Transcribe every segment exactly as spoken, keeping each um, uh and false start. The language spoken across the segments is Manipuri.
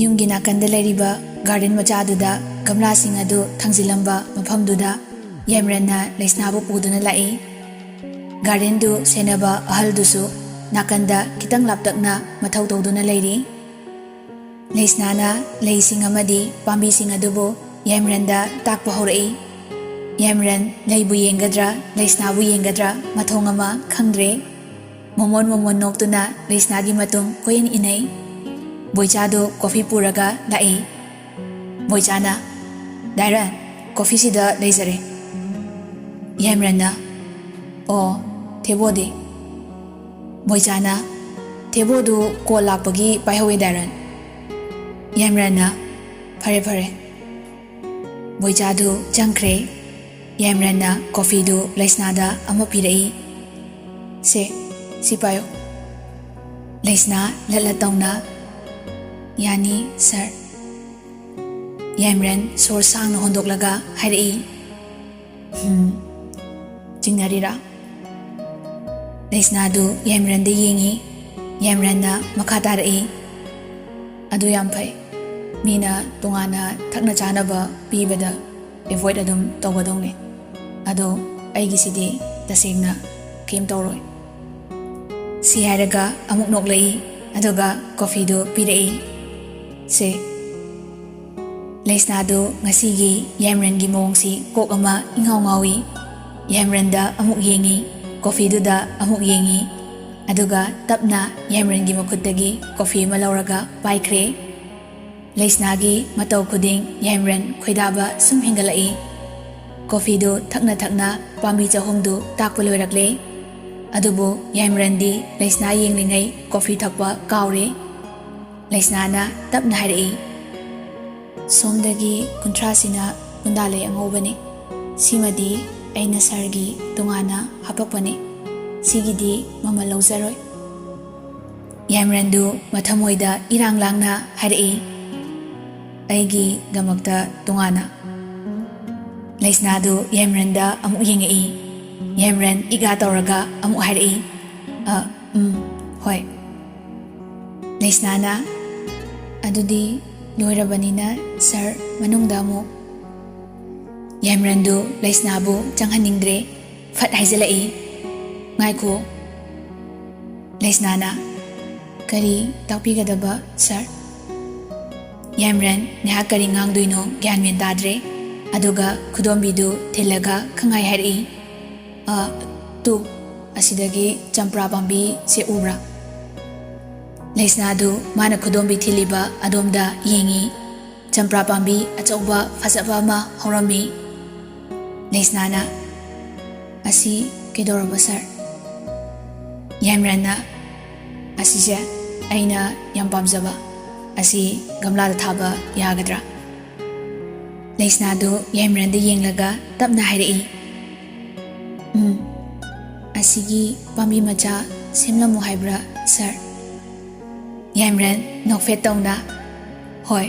ꯌꯨꯝꯒꯤ ꯅꯥꯀꯟꯗ ꯂꯩꯔꯤꯕ ꯒꯥꯔꯗꯦꯟ ꯃꯆꯥꯗꯨꯗ ꯒꯝꯂꯥꯁꯤꯡ ꯑꯗꯨ ꯊꯥꯡꯖꯤꯜꯂꯝꯕ ꯃꯐꯝꯗꯨꯗ ꯌꯥꯏꯃꯔꯟꯅ ꯂꯩꯁꯅꯥꯕꯨ ꯄꯨꯗꯨꯅ ꯂꯥꯛꯏ꯫ ꯒꯥꯔꯗꯦꯟꯗꯨ ꯁꯦꯟꯅꯕ ꯑꯍꯜꯗꯨꯁꯨ ꯅꯥꯀꯟꯗ ꯈꯤꯇꯪ ꯂꯥꯞꯇꯛꯅ ꯃꯊꯧ ꯇꯧꯗꯨꯅ ꯂꯩꯔꯤ꯫ ꯂꯩꯁꯅꯥꯅ ꯂꯩꯁꯤꯡ ꯑꯃꯗꯤ ꯄꯥꯝꯕꯤꯁꯤꯡ ꯑꯗꯨꯕꯨ ꯌꯥꯏꯃꯔꯟꯗ ꯇꯥꯛꯄ ꯍꯧꯔꯛꯏ꯫ ꯌꯥꯏꯃꯔꯟ ꯂꯩꯕꯨ ꯌꯦꯡꯒꯗ꯭ꯔꯥ, ꯂꯩꯁꯅꯥꯕꯨ ꯌꯦꯡꯒꯗ꯭ꯔꯥ ꯃꯊꯣꯡ ꯑꯃ ꯈꯪꯗ꯭ꯔꯦ꯫ ꯃꯣꯃꯣꯟ ꯃꯣꯃꯣꯟ ꯅꯣꯛꯇꯨꯅ ꯂꯩꯁꯅꯥꯒꯤ ꯃꯇꯨꯡ ꯀꯣꯏꯏꯟ ꯏꯟꯅꯩ꯫ ꯕꯣꯏꯆꯥꯗꯨ ꯀꯣꯐꯤ ꯄꯨꯔꯒ ꯂꯥꯛꯏ꯫ ꯕꯣꯏꯆꯥꯅ, "ꯗꯥꯏꯔꯟ, ꯀꯣꯐꯤꯁꯤꯗ ꯂꯩꯖꯔꯦ꯫" ꯌꯥꯏꯃꯔꯟꯅ, "ꯑꯣ, ꯊꯦꯕꯣꯗꯤ?" ꯕꯣꯏꯆꯥꯅ, "ꯊꯦꯕꯣꯗꯨ ꯀꯣꯜ ꯂꯥꯛꯄꯒꯤ ꯄꯥꯏꯍꯧꯋꯦ, ꯗꯥꯏꯔꯟ꯫" ꯌꯥꯏꯃꯔꯟꯅ, "ꯐꯔꯦ, ꯐꯔꯦ꯫" ꯕꯣꯏꯆꯥꯗꯨ ꯆꯪꯈ꯭ꯔꯦ꯫ ꯌꯥꯏꯃꯔꯟꯅ ꯀꯣꯐꯤꯗꯨ ꯂꯩꯁꯅꯥꯗ ꯑꯃ ꯄꯤꯔꯛꯏ꯫ "ꯁꯦ, ꯁꯤ ꯄꯥꯏꯌꯨ꯫" ꯂꯩꯁꯅꯥ ꯂꯠꯂ ꯇꯧꯅ, "ꯌꯥꯅꯤ, ꯁꯥꯔ꯫" ꯌꯥꯏꯃꯔꯟ ꯁꯣꯔ ꯁꯥꯡꯅ ꯍꯣꯟꯗꯣꯛꯂꯒ ꯍꯥꯏꯔꯛꯏ, "ꯍꯝ, ꯆꯤꯡꯅꯔꯤꯔꯥ?" ꯂꯩꯁꯅꯥꯗꯨ ꯌꯥꯏꯃꯔꯟꯗ ꯌꯦꯡꯉꯤ꯫ ꯌꯥꯏꯃꯔꯟꯅ ꯃꯈꯥ ꯇꯥꯔꯛꯏ, "ꯑꯗꯨ ꯌꯥꯝ ꯐꯩ꯫ ꯃꯤꯅ ꯇꯣꯉꯥꯟꯅ ꯊꯛꯅ ꯆꯥꯅꯕ ꯄꯤꯕꯗ ꯑꯦꯚꯣꯏꯗ ꯑꯗꯨꯝ ꯇꯧꯒꯗꯧꯅꯦ꯫ ꯑꯗꯣ ꯑꯩꯒꯤꯁꯤꯗꯤ ꯇꯁꯦꯡꯅ ꯀꯩꯝ ꯇꯧꯔꯣꯏ꯫" ꯁꯤ ꯍꯥꯏꯔꯒ ꯑꯃꯨꯛ ꯅꯣꯛꯂꯛꯏ, ꯑꯗꯨꯒ ꯀꯣꯐꯤꯗꯨ ꯄꯤꯔꯛꯏ꯫ "ꯁꯦ꯫" ꯂꯩꯁꯅꯥꯗꯨ ꯉꯁꯤꯒꯤ ꯌꯥꯏꯃꯔꯟꯒꯤ ꯃꯑꯣꯡꯁꯤ ꯀꯣꯛ ꯑꯃ ꯏꯉꯥꯎ ꯉꯥꯎꯏ꯫ ꯌꯥꯏꯃꯔꯟꯗ ꯑꯃꯨꯛ ꯌꯦꯡꯉꯤ, ꯀꯣꯐꯤꯗꯨꯗ ꯑꯃꯨꯛ ꯌꯦꯡꯉꯤ, ꯑꯗꯨꯒ ꯇꯞꯅ ꯌꯥꯏꯃꯔꯟꯒꯤ ꯃꯈꯨꯠꯇꯒꯤ ꯀꯣꯐꯤ ꯑꯃ ꯂꯧꯔꯒ ꯄꯥꯏꯈ꯭ꯔꯦ꯫ ꯂꯩꯁꯅꯥꯒꯤ ꯃꯇꯧ ꯈꯨꯗꯤꯡ ꯌꯥꯏꯃꯔꯟ ꯈꯣꯏꯗꯥꯕ ꯁꯨꯝ ꯍꯦꯟꯒꯠꯂꯛꯏ꯫ ꯀꯣꯐꯤꯗꯨ ꯊꯛꯅ ꯊꯛꯅ ꯄꯥꯝꯕꯤ ꯆꯍꯨꯝꯗꯨ ꯇꯥꯛꯄ ꯂꯣꯏꯔꯛꯂꯦ꯫ ꯑꯗꯨꯕꯨ ꯌꯥꯏꯃꯔꯟꯗꯤ ꯂꯩꯁꯅꯥ ꯌꯦꯡꯂꯤꯉꯩ ꯀꯣꯐꯤ ꯊꯛꯄ ꯀꯥꯎꯔꯦ꯫ ꯂꯩꯁꯅꯥꯅ ꯇꯞꯅ ꯍꯥꯏꯔꯛꯏ, "ꯁꯣꯝꯗꯒꯤ ꯀꯨꯟꯊ꯭ꯔꯥꯁꯤꯅ ꯀꯨꯟꯗꯥꯂꯩ ꯑꯉꯧꯕꯅꯤ꯫ ꯁꯤꯃꯗꯤ ꯑꯩꯅ ꯁꯥꯔꯒꯤ ꯇꯣꯉꯥꯟꯅ ꯍꯥꯄꯛꯄꯅꯤ꯫ ꯁꯤꯒꯤꯗꯤ ꯃꯃꯜ ꯂꯧꯖꯔꯣꯏ꯫" ꯌꯥꯏꯃꯔꯟꯗꯨ ꯃꯊꯃꯣꯏꯗ ꯏꯔꯥꯡ ꯂꯥꯡꯅ ꯍꯥꯏꯔꯛꯏ, "ꯑꯩꯒꯤꯗꯃꯛꯇ ꯇꯣꯉꯥꯟꯅ?" ꯂꯩꯁꯅꯥꯗꯨ ꯌꯥꯏꯃꯔꯟꯗ ꯑꯃꯨꯛ ꯌꯦꯡꯉꯛꯏ꯫ ꯌꯥꯏꯃꯔꯟ ꯏꯒꯥ ꯇꯧꯔꯒ ꯑꯃꯨꯛ ꯍꯥꯏꯔꯛꯏ, "ꯑ, ꯎꯝ, ꯍꯣꯏ꯫" ꯂꯩꯁꯅꯥꯅ, ꯑꯗꯨꯗꯤ ꯂꯣꯏꯔꯕꯅꯤꯅ ꯁꯥꯔ, ꯃꯅꯨꯡꯗ ꯑꯃꯨꯛ꯫ ꯌꯥꯏꯃꯔꯟꯗꯨ ꯂꯩꯁꯅꯥꯕꯨ ꯆꯪꯍꯟꯅꯤꯡꯗ꯭ꯔꯦ꯫ ꯐꯠ ꯍꯥꯏꯖꯤꯜꯂꯛꯏ, "ꯉꯥꯏꯈꯣ ꯂꯩꯁꯅꯥꯅ꯫" "ꯀꯔꯤ ꯇꯥꯛꯄꯤꯒꯗꯕ ꯁꯥꯔ?" ꯌꯥꯏꯃꯔꯟ ꯉꯥꯏꯍꯥꯛ ꯀꯔꯤ ꯉꯥꯡꯗꯣꯏꯅꯣ ꯒ꯭ꯌꯥꯟ ꯃꯦꯟ ꯇꯥꯗ꯭ꯔꯦ꯫ ꯑꯗꯨꯒ ꯈꯨꯗꯣꯝꯕꯤꯗꯨ ꯊꯤꯜꯂꯒ ꯈꯪꯍꯥꯏ ꯍꯥꯏꯔꯛꯏ, "ꯑ, ꯇꯨ, ꯑꯁꯤꯗꯒꯤ ꯆꯝꯄ꯭ꯔꯥ ꯄꯥꯝꯕꯤꯁꯦ ꯎꯕ꯭ꯔꯥ?" ꯂꯩꯁꯅꯥꯗꯨ ꯃꯥꯅ ꯈꯨꯗꯣꯝꯕꯤ ꯊꯤꯜꯂꯤꯕ ꯑꯗꯣꯝꯗ ꯌꯦꯡꯉꯤ꯫ ꯆꯝꯄ꯭ꯔꯥ ꯄꯥꯝꯕꯤ ꯑꯆꯧꯕ ꯐꯖꯕ ꯑꯃ ꯍꯧꯔꯝꯃꯤ꯫ ꯂꯩꯁꯅꯥꯅ, "ꯑꯁꯤ ꯀꯩꯗꯧꯔꯕ ꯁꯥꯔ?" ꯌꯥꯏꯃꯔꯟꯅ, "ꯑꯁꯤꯁꯦ ꯑꯩꯅ ꯌꯥꯝ ꯄꯥꯝꯖꯕ꯫ ꯑꯁꯤ ꯒꯝꯂꯥꯗ ꯊꯥꯕ ꯌꯥꯒꯗ꯭ꯔꯥ?" ꯂꯩꯁꯅꯥꯗꯨ ꯌꯥꯏꯃꯔꯟꯗ ꯌꯦꯡꯂꯒ ꯇꯞꯅ ꯍꯥꯏꯔꯛꯏ, "ꯎꯝ, ꯑꯁꯤꯒꯤ ꯄꯥꯝꯕꯤ ꯃꯆꯥ ꯁꯦꯝꯂꯝꯃꯨ ꯍꯥꯏꯕ꯭ꯔꯥ ꯁꯥꯔ?" ꯌꯥꯏꯃꯔꯟ ꯅꯣꯛꯐꯦꯠ ꯇꯧꯅ, "ꯍꯣꯏ꯫"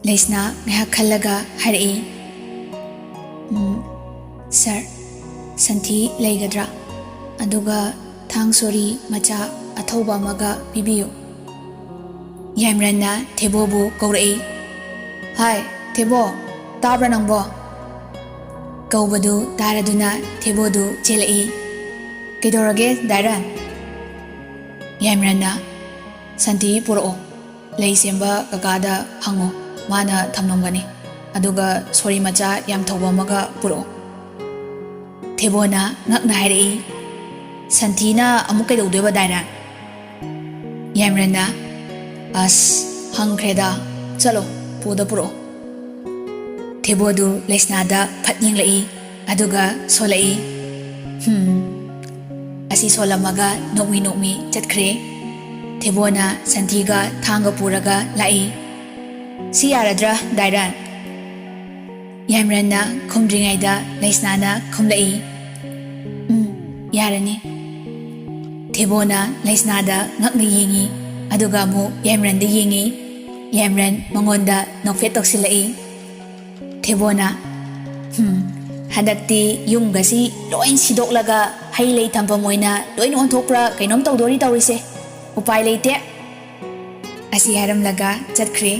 ꯂꯩꯁꯅꯥ ꯉꯥꯏꯍꯥꯛ ꯈꯜꯂꯒ ꯍꯥꯏꯔꯛꯏ, "ꯎꯝ, ꯁꯥꯔ, ꯁꯟꯊꯤ ꯂꯩꯒꯗ꯭ꯔꯥ? ꯑꯗꯨꯒ ꯊꯥꯡ ꯁꯣꯔꯤ ꯃꯆꯥ ꯑꯊꯧꯕ ꯑꯃꯒ ꯄꯤꯕꯤꯌꯨ꯫" ꯌꯥꯏꯃꯔꯟꯅ ꯊꯦꯕꯣꯕꯨ ꯀꯧꯔꯛꯏ, "ꯍꯥꯏ, ꯊꯦꯕꯣ, ꯇꯥꯕ꯭ꯔꯥ ꯅꯪꯕꯣ?" ꯀꯧꯕꯗꯨ ꯇꯥꯔꯗꯨꯅ ꯊꯦꯕꯣꯗꯨ ꯆꯦꯜꯂꯛꯏ꯫ "ꯀꯩꯗꯧꯔꯒꯦ, ꯗꯥꯏꯔꯟ?" ꯌꯥꯏꯃꯔꯟꯅ, "ꯁꯟꯊꯤ ꯄꯨꯔꯛꯑꯣ꯫ ꯂꯩ ꯁꯦꯝꯕ ꯀꯀꯥꯗ ꯍꯪꯉꯣ, ꯃꯥꯅ ꯊꯝꯂꯝꯒꯅꯤ꯫ ꯑꯗꯨꯒ ꯁꯣꯔꯤ ꯃꯆꯥ ꯌꯥꯝ ꯊꯧꯕ ꯑꯃꯒ ꯄꯨꯔꯛꯑꯣ꯫" ꯊꯦꯕꯣꯅ ꯉꯛꯅ ꯍꯥꯏꯔꯛꯏ, "ꯁꯟꯊꯤꯅ ꯑꯃꯨꯛ ꯀꯩꯗꯧꯗꯣꯏꯕ, ꯗꯥꯏꯔꯟ?" ꯌꯥꯏꯃꯔꯟꯅ, "ꯑꯁ, ꯍꯪꯈ꯭ꯔꯦꯗ꯫ ꯆꯠꯂꯣ, ꯄꯨꯗ ꯄꯨꯔꯛꯑꯣ꯫" ꯊꯦꯕꯣꯗꯨ ꯂꯩꯁꯅꯥꯗ ꯐꯠ ꯌꯦꯡꯂꯛꯏ, ꯑꯗꯨꯒ ꯁꯣꯜꯂꯛꯏ꯫ ꯍꯨꯝ꯫ ꯑꯁꯤ ꯁꯣꯜꯂꯝꯃꯒ ꯅꯣꯛꯃꯤ ꯅꯣꯛꯃꯤ ꯆꯠꯈ꯭ꯔꯦ꯫ ꯊꯦꯕꯣꯅ ꯁꯟꯊꯤꯒ ꯊꯥꯡꯒ ꯄꯨꯔꯒ ꯂꯥꯛꯏ꯫ "ꯁꯤ ꯌꯥꯔꯗ꯭ꯔꯥ, ꯗꯥꯏꯔꯟ?" ꯌꯥꯏꯃꯔꯟꯅ ꯈꯨꯝꯗ꯭ꯔꯤꯉꯩꯗ ꯂꯩꯁꯅꯥꯅ ꯈꯨꯝꯂꯛꯏ, "ꯎꯝ, ꯌꯥꯔꯅꯤ꯫" ꯊꯦꯕꯣꯅ ꯂꯩꯁꯅꯥꯗ ꯉꯛꯅ ꯌꯦꯡꯉꯤ, ꯑꯗꯨꯒ ꯑꯃꯨꯛ ꯌꯥꯏꯃꯔꯟꯗ ꯌꯦꯡꯉꯤ꯫ ꯌꯥꯏꯃꯔꯟ ꯃꯉꯣꯟꯗ ꯅꯣꯛꯐꯦꯠ ꯇꯧꯁꯤꯜꯂꯛꯏ꯫ ꯊꯦꯕꯣꯅ, "ꯍꯨꯝ, ꯍꯟꯗꯛꯇꯤ ꯌꯨꯝꯒꯁꯤ ꯂꯣꯏ ꯁꯤꯗꯣꯛꯂꯒ ꯍꯩ ꯂꯩ ꯊꯝꯐꯝ ꯑꯣꯏꯅ ꯂꯣꯏꯅ ꯑꯣꯟꯊꯣꯛꯄ꯭ꯔꯥ ꯀꯩꯅꯣꯝ ꯇꯧꯗꯣꯔꯤ ꯇꯧꯔꯤꯁꯦ꯫ ꯎꯄꯥꯏ ꯂꯩꯇꯦ꯫" ꯑꯁꯤ ꯍꯥꯏꯔꯝꯂꯒ ꯆꯠꯈ꯭ꯔꯦ꯫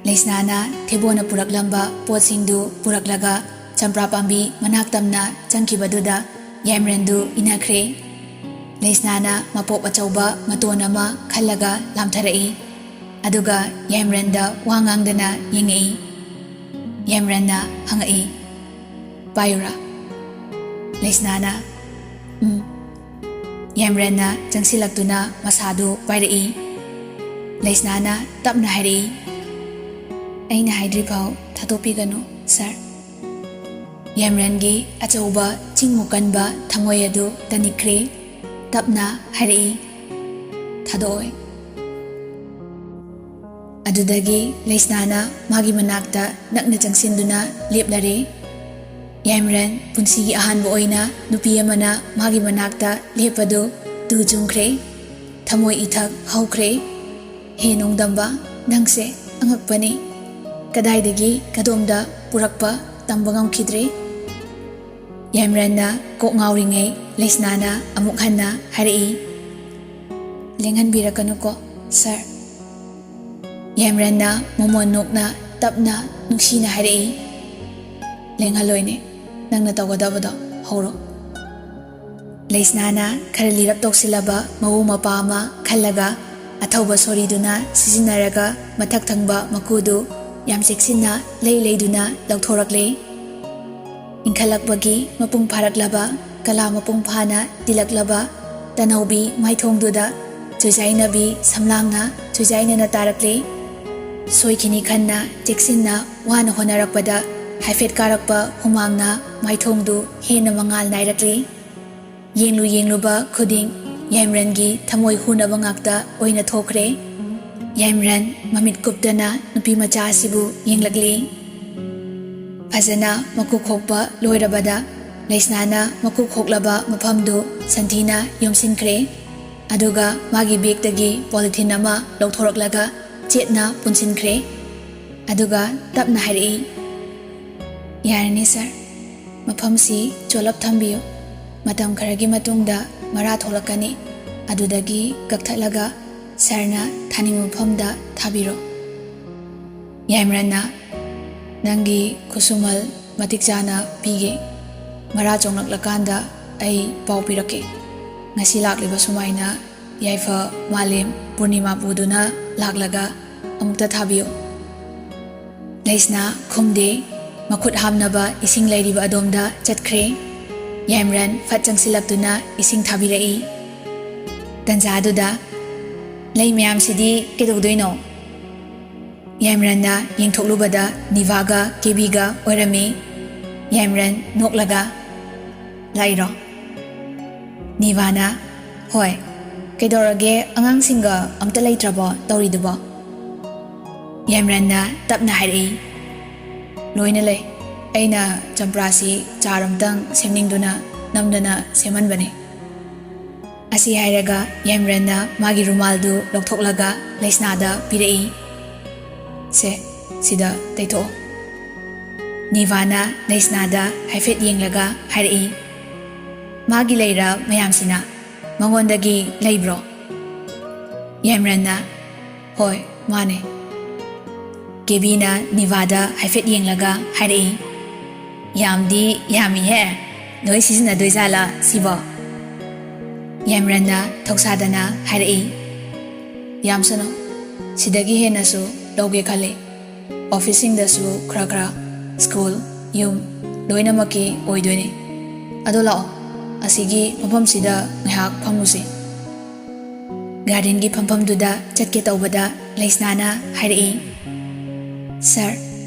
ꯂꯩꯁꯅꯥꯅ ꯊꯦꯕꯣꯅ ꯄꯨꯔꯛꯂꯝꯕ ꯄꯣꯠꯁꯤꯡꯗꯨ ꯄꯨꯔꯛꯂꯒ ꯆꯝꯄ꯭ꯔꯥ ꯄꯥꯝꯕꯤ ꯃꯅꯥꯛ ꯇꯝꯅ ꯆꯪꯈꯤꯕꯗꯨꯗ ꯌꯥꯏꯃꯔꯦꯟꯗꯨ ꯏꯟꯅꯈ꯭ꯔꯦ꯫ ꯂꯩꯁꯅꯥꯅ ꯃꯄꯣꯞ ꯑꯆꯧꯕ ꯃꯇꯣꯟ ꯑꯃ ꯈꯜꯂꯒ ꯂꯥꯝꯊꯔꯛꯏ꯫ ꯑꯗꯨꯒ ꯌꯥꯏꯃꯔꯦꯟꯗ ꯋꯥ ꯉꯥꯡꯗꯅ ꯌꯦꯡꯉꯛꯏ꯫ ꯌꯥꯏꯃꯔꯦꯟꯅ ꯍꯪꯉꯛꯏ, "ꯄꯥꯏꯌꯨꯔꯥ?" ꯂꯩꯁꯅꯥꯅ, "ꯎꯝ꯫" ꯌꯥꯏꯃꯔꯦꯟꯅ ꯆꯪꯁꯤꯜꯂꯛꯇꯨꯅ ꯃꯁꯥꯗꯨ ꯄꯥꯏꯔꯛꯏ꯫ ꯂꯩꯁꯅꯥꯅ ꯇꯞꯅ ꯍꯥꯏꯔꯛꯏ, "ꯑꯩꯅ ꯍꯥꯏꯗ꯭ꯔꯤꯐꯥꯎ ꯊꯥꯗꯣꯛꯄꯤꯒꯅꯨ, ꯁꯥꯔ꯫" ꯌꯥꯏꯃꯔꯦꯟꯒꯤ ꯑꯆꯧꯕ ꯆꯤꯡꯃꯨꯛ ꯀꯟꯕ ꯊꯃꯣꯏ ꯑꯗꯨ ꯇꯅꯤꯛꯈ꯭ꯔꯦ꯫ ꯇꯞꯅ ꯍꯥꯏꯔꯛꯏ, "ꯊꯥꯗꯣꯛꯑꯣꯏ꯫" ꯑꯗꯨꯗꯒꯤ ꯂꯩꯁꯅꯥꯅ ꯃꯥꯒꯤ ꯃꯅꯥꯛꯇ ꯅꯛꯅ ꯆꯪꯁꯤꯟꯗꯨꯅ ꯂꯦꯞꯂꯔꯦ꯫ ꯌꯥꯏꯃꯔꯦꯟ ꯄꯨꯟꯁꯤꯒꯤ ꯑꯍꯥꯟꯕ ꯑꯣꯏꯅ ꯅꯨꯄꯤ ꯑꯃꯅ ꯃꯥꯒꯤ ꯃꯅꯥꯛꯇ ꯂꯦꯞꯄꯗꯨ ꯇꯨ ꯆꯨꯡꯈ꯭ꯔꯦ꯫ ꯊꯃꯣꯏ ꯏꯊꯛ ꯍꯧꯈ꯭ꯔꯦ꯫ "ꯍꯦ ꯅꯣꯡꯗꯝꯕ, ꯅꯪꯁꯦ ꯑꯉꯛꯄꯅꯤ꯫ ꯀꯗꯥꯏꯗꯒꯤ ꯀꯗꯣꯝꯗ ꯄꯨꯔꯛꯄ ꯇꯝꯕ ꯉꯝꯈꯤꯗ꯭ꯔꯦ꯫" ꯌꯥꯏꯃꯔꯦꯟꯅ ꯀꯣꯛ ꯉꯥꯎꯔꯤꯉꯩ ꯂꯩꯁꯅꯥꯅ ꯑꯃꯨꯛ ꯍꯟꯅ ꯍꯥꯏꯔꯛꯏ, "ꯂꯦꯡꯍꯟꯕꯤꯔꯛꯀꯅꯨꯀꯣ, ꯁꯥꯔ꯫" ꯌꯥꯏꯃꯔꯦꯟꯅ ꯃꯃꯣꯟ ꯅꯣꯛꯅ ꯇꯞꯅ ꯅꯨꯡꯁꯤꯅ ꯍꯥꯏꯔꯛꯏ, "ꯂꯦꯡꯍꯜꯂꯣꯏꯅꯦ, ꯅꯪꯅ ꯇꯧꯒꯗꯕꯗꯣ ꯍꯧꯔꯣ꯫" ꯂꯩꯁꯅꯥꯅ ꯈꯔ ꯂꯤꯔꯞ ꯇꯧꯁꯤꯜꯂꯕ ꯃꯎ ꯃꯄꯥ ꯑꯃ ꯈꯜꯂꯒ ꯑꯊꯧꯕ ꯁꯣꯔꯤꯗꯨꯅ ꯁꯤꯖꯤꯟꯅꯔꯒ ꯃꯊꯛ ꯊꯪꯕ ꯃꯀꯨꯗꯨ ꯌꯥꯝ ꯆꯦꯛꯁꯤꯟꯅ ꯂꯩ ꯂꯩꯗꯨꯅ ꯂꯧꯊꯣꯔꯛꯂꯦ꯫ ꯏꯟꯈꯠꯂꯛꯄꯒꯤ ꯃꯄꯨꯡ ꯐꯥꯔꯛꯂꯕ ꯀꯂꯥ ꯃꯄꯨꯡ ꯐꯥꯅ ꯇꯤꯜꯂꯛꯂꯕ ꯇꯅꯧꯕꯤ ꯃꯥꯏꯊꯣꯡꯗꯨꯗ ꯆꯨꯏꯖꯥꯏꯅꯕꯤ ꯁꯝꯂꯥꯡꯅ ꯆꯨꯏꯖꯥꯏꯅꯅ ꯇꯥꯔꯛꯂꯦ꯫ ꯁꯣꯏꯈꯤꯅꯤ ꯈꯟꯅ ꯆꯦꯛꯁꯤꯟꯅ ꯋꯥꯅ ꯍꯣꯠꯅꯔꯛꯄꯗ ꯍꯥꯏꯐꯦꯠ ꯀꯥꯔꯛꯄ ꯍꯨꯃꯥꯡꯅ ꯃꯥꯏꯊꯣꯡꯗꯨ ꯍꯦꯟꯅ ꯃꯉꯥꯜ ꯅꯥꯏꯔꯛꯂꯤ꯫ ꯌꯦꯡꯂꯨ ꯌꯦꯡꯂꯨꯕ ꯈꯨꯗꯤꯡ ꯌꯥꯏꯃꯔꯦꯟꯒꯤ ꯊꯃꯣꯏ ꯍꯨꯅꯕ ꯉꯥꯛꯇ ꯑꯣꯏꯅ ꯊꯣꯛꯈ꯭ꯔꯦ꯫ ꯌꯥꯏꯃꯔꯦꯟ ꯃꯃꯤꯠ ꯀꯨꯞꯇꯅ ꯅꯨꯄꯤ ꯃꯆꯥ ꯑꯁꯤꯕꯨ ꯌꯦꯡꯂꯛꯂꯤ꯫ ꯐꯖꯅ ꯃꯀꯨ ꯈꯣꯛꯄ ꯂꯣꯏꯔꯕꯗ ꯂꯩꯁꯅꯥꯅ ꯃꯀꯨ ꯈꯣꯛꯂꯕ ꯃꯐꯝꯗꯨ ꯁꯟꯊꯤꯅ ꯌꯣꯝꯁꯤꯟꯈ꯭ꯔꯦ꯫ ꯑꯗꯨꯒ ꯃꯥꯒꯤ ꯕꯦꯒꯇꯒꯤ ꯄꯣꯂꯤꯊꯤꯟ ꯑꯃ ꯂꯧꯊꯣꯔꯛꯂꯒ ꯆꯦꯠꯅ ꯄꯨꯟꯁꯤꯟꯈ꯭ꯔꯦ꯫ ꯑꯗꯨꯒ ꯇꯞꯅ ꯍꯥꯏꯔꯛꯏ, "ꯌꯥꯔꯅꯤ ꯁꯥꯔ, ꯃꯐꯝꯁꯤ ꯆꯣꯠꯂꯞ ꯊꯝꯕꯤꯌꯨ꯫ ꯃꯇꯝ ꯈꯔꯒꯤ ꯃꯇꯨꯡꯗ ꯃꯔꯥ ꯊꯣꯛꯂꯛꯀꯅꯤ꯫ ꯑꯗꯨꯗꯒꯤ ꯀꯛꯊꯠꯂꯒ ꯁꯥꯔꯅ ꯊꯥꯅꯤꯡꯕ ꯃꯐꯝꯗ ꯊꯥꯕꯤꯔꯣ꯫ ꯌꯥꯏꯃꯔꯟꯅ, "ꯅꯪꯒꯤ ꯈꯨꯠꯁꯨꯃꯜ ꯃꯇꯤꯛ ꯆꯥꯅ ꯄꯤꯒꯦ꯫ ꯃꯔꯥ ꯆꯣꯡꯂꯛꯂꯀꯥꯟꯗ ꯑꯩ ꯄꯥꯎ ꯄꯤꯔꯛꯀꯦ꯫ ꯉꯁꯤ ꯂꯥꯛꯂꯤꯕ ꯁꯨꯃꯥꯏꯅ ꯌꯥꯏꯐ ꯃꯥꯂꯦꯝ ꯄꯨꯔꯅꯤꯃꯥ ꯄꯨꯗꯨꯅ ꯂꯥꯛꯂꯒ ꯑꯃꯨꯛꯇ ꯊꯥꯕꯤꯌꯨ"꯫ ꯂꯩꯁꯅꯥ ꯈꯨꯝꯗꯦ꯫ ꯃꯈꯨꯠ ꯍꯥꯝꯅꯕ ꯏꯁꯤꯡ ꯂꯩꯔꯤꯕ ꯑꯗꯣꯝꯗ ꯆꯠꯈ꯭ꯔꯦ꯫ ꯌꯥꯏꯃꯔꯟ ꯐꯠ ꯆꯪꯁꯤꯜꯂꯛꯇꯨꯅ ꯏꯁꯤꯡ ꯊꯥꯕꯤꯔꯛꯏ꯫ ꯇꯟꯖꯥꯗꯨꯗ, "ꯂꯩ ꯃꯌꯥꯝꯁꯤꯗꯤ ꯀꯩꯗꯧꯗꯣꯏꯅꯣ?" ꯌꯥꯏꯃꯔꯟꯅ ꯌꯦꯡꯊꯣꯛꯂꯨꯕꯗ ꯅꯤꯚꯥꯒ ꯀꯦꯕꯤꯒ ꯑꯣꯏꯔꯝꯃꯤ꯫ ꯌꯥꯏꯃꯔꯟ ꯅꯣꯛꯂꯒ, "ꯂꯥꯛꯏꯔꯣ?" ꯅꯤꯚꯥꯅ, "ꯍꯣꯏ, ꯀꯩꯗꯧꯔꯒꯦ, ꯑꯉꯥꯡꯁꯤꯡꯒ ꯑꯝꯇ ꯂꯩꯇ꯭ꯔꯕꯣ ꯇꯧꯔꯤꯗꯨꯕꯣ?" ꯌꯥꯏꯃꯔꯟꯅ ꯇꯞꯅ ꯍꯥꯏꯔꯛꯏ, "ꯂꯣꯏꯅ ꯂꯩ꯫ ꯑꯩꯅ ꯆꯝꯄ꯭ꯔꯥꯁꯤ ꯆꯥꯔ ꯑꯝꯇꯪ ꯁꯦꯝꯅꯤꯡꯗꯨꯅ ꯅꯝꯗꯅ ꯁꯦꯝꯍꯟꯕꯅꯤ"꯫ ꯑꯁꯤ ꯍꯥꯏꯔꯒ ꯌꯥꯏꯃꯔꯟꯅ ꯃꯥꯒꯤ ꯔꯨꯃꯥꯜꯗꯨ ꯂꯧꯊꯣꯛꯂꯒ ꯂꯩꯁꯅꯥꯗ ꯄꯤꯔꯛꯏ꯫ "ꯁꯦ, ꯁꯤꯗ ꯇꯩꯊꯣꯛꯑꯣ"꯫ ꯅꯤꯚꯥꯅ ꯂꯩꯁꯅꯥꯗ ꯍꯥꯏꯐꯦꯠ ꯌꯦꯡꯂꯒ ꯍꯥꯏꯔꯛꯏ, "ꯃꯥꯒꯤ ꯂꯩꯔ ꯃꯌꯥꯝꯁꯤꯅ ꯃꯉꯣꯟꯗꯒꯤ ꯂꯩꯕ꯭ꯔꯣ?" ꯌꯥꯏꯃꯔꯟꯅ, "ꯍꯣꯏ, ꯃꯥꯅꯦ"꯫ ꯀꯦꯕꯤꯅ ꯅꯤꯚꯥꯗ ꯍꯥꯏꯐꯦꯠ ꯌꯦꯡꯂꯒ ꯍꯥꯏꯔꯛꯏ, "ꯌꯥꯝꯗꯤ ꯌꯥꯝꯃꯤꯍꯦ, ꯂꯣꯏ ꯁꯤꯖꯤꯟꯅꯗꯣꯏꯖꯥꯠꯂꯥ ꯁꯤꯕꯣ?" ꯌꯥꯏꯃꯔꯟꯅ ꯊꯧꯁꯥꯗꯅ ꯍꯥꯏꯔꯛꯏ, "ꯌꯥꯝꯁꯅꯨ, ꯁꯤꯗꯒꯤ ꯍꯦꯟꯅꯁꯨ ꯂꯧꯒꯦ ꯈꯜꯂꯤ꯫ ꯑꯣꯐꯤꯁꯁꯤꯡꯗꯁꯨ ꯈꯔ ꯈꯔ, ꯁ꯭ꯀꯨꯜ, ꯌꯨꯝ, ꯂꯣꯏꯅꯃꯛꯀꯤ ꯑꯣꯏꯗꯣꯏꯅꯤ꯫ ꯑꯗꯣ ꯂꯥꯛꯑꯣ, ꯑꯁꯤꯒꯤ ꯃꯐꯝꯁꯤꯗ ꯉꯥꯏꯍꯥꯛ ꯐꯝꯃꯨꯁꯤ"꯫ ꯒꯥꯔꯗꯦꯟꯒꯤ ꯐꯝꯐꯝꯗꯨꯗ ꯆꯠꯀꯦ ꯇꯧꯕꯗ ꯂꯩꯁꯅꯥꯅ ꯍꯥꯏꯔꯛꯏ, "ꯁꯥꯔ,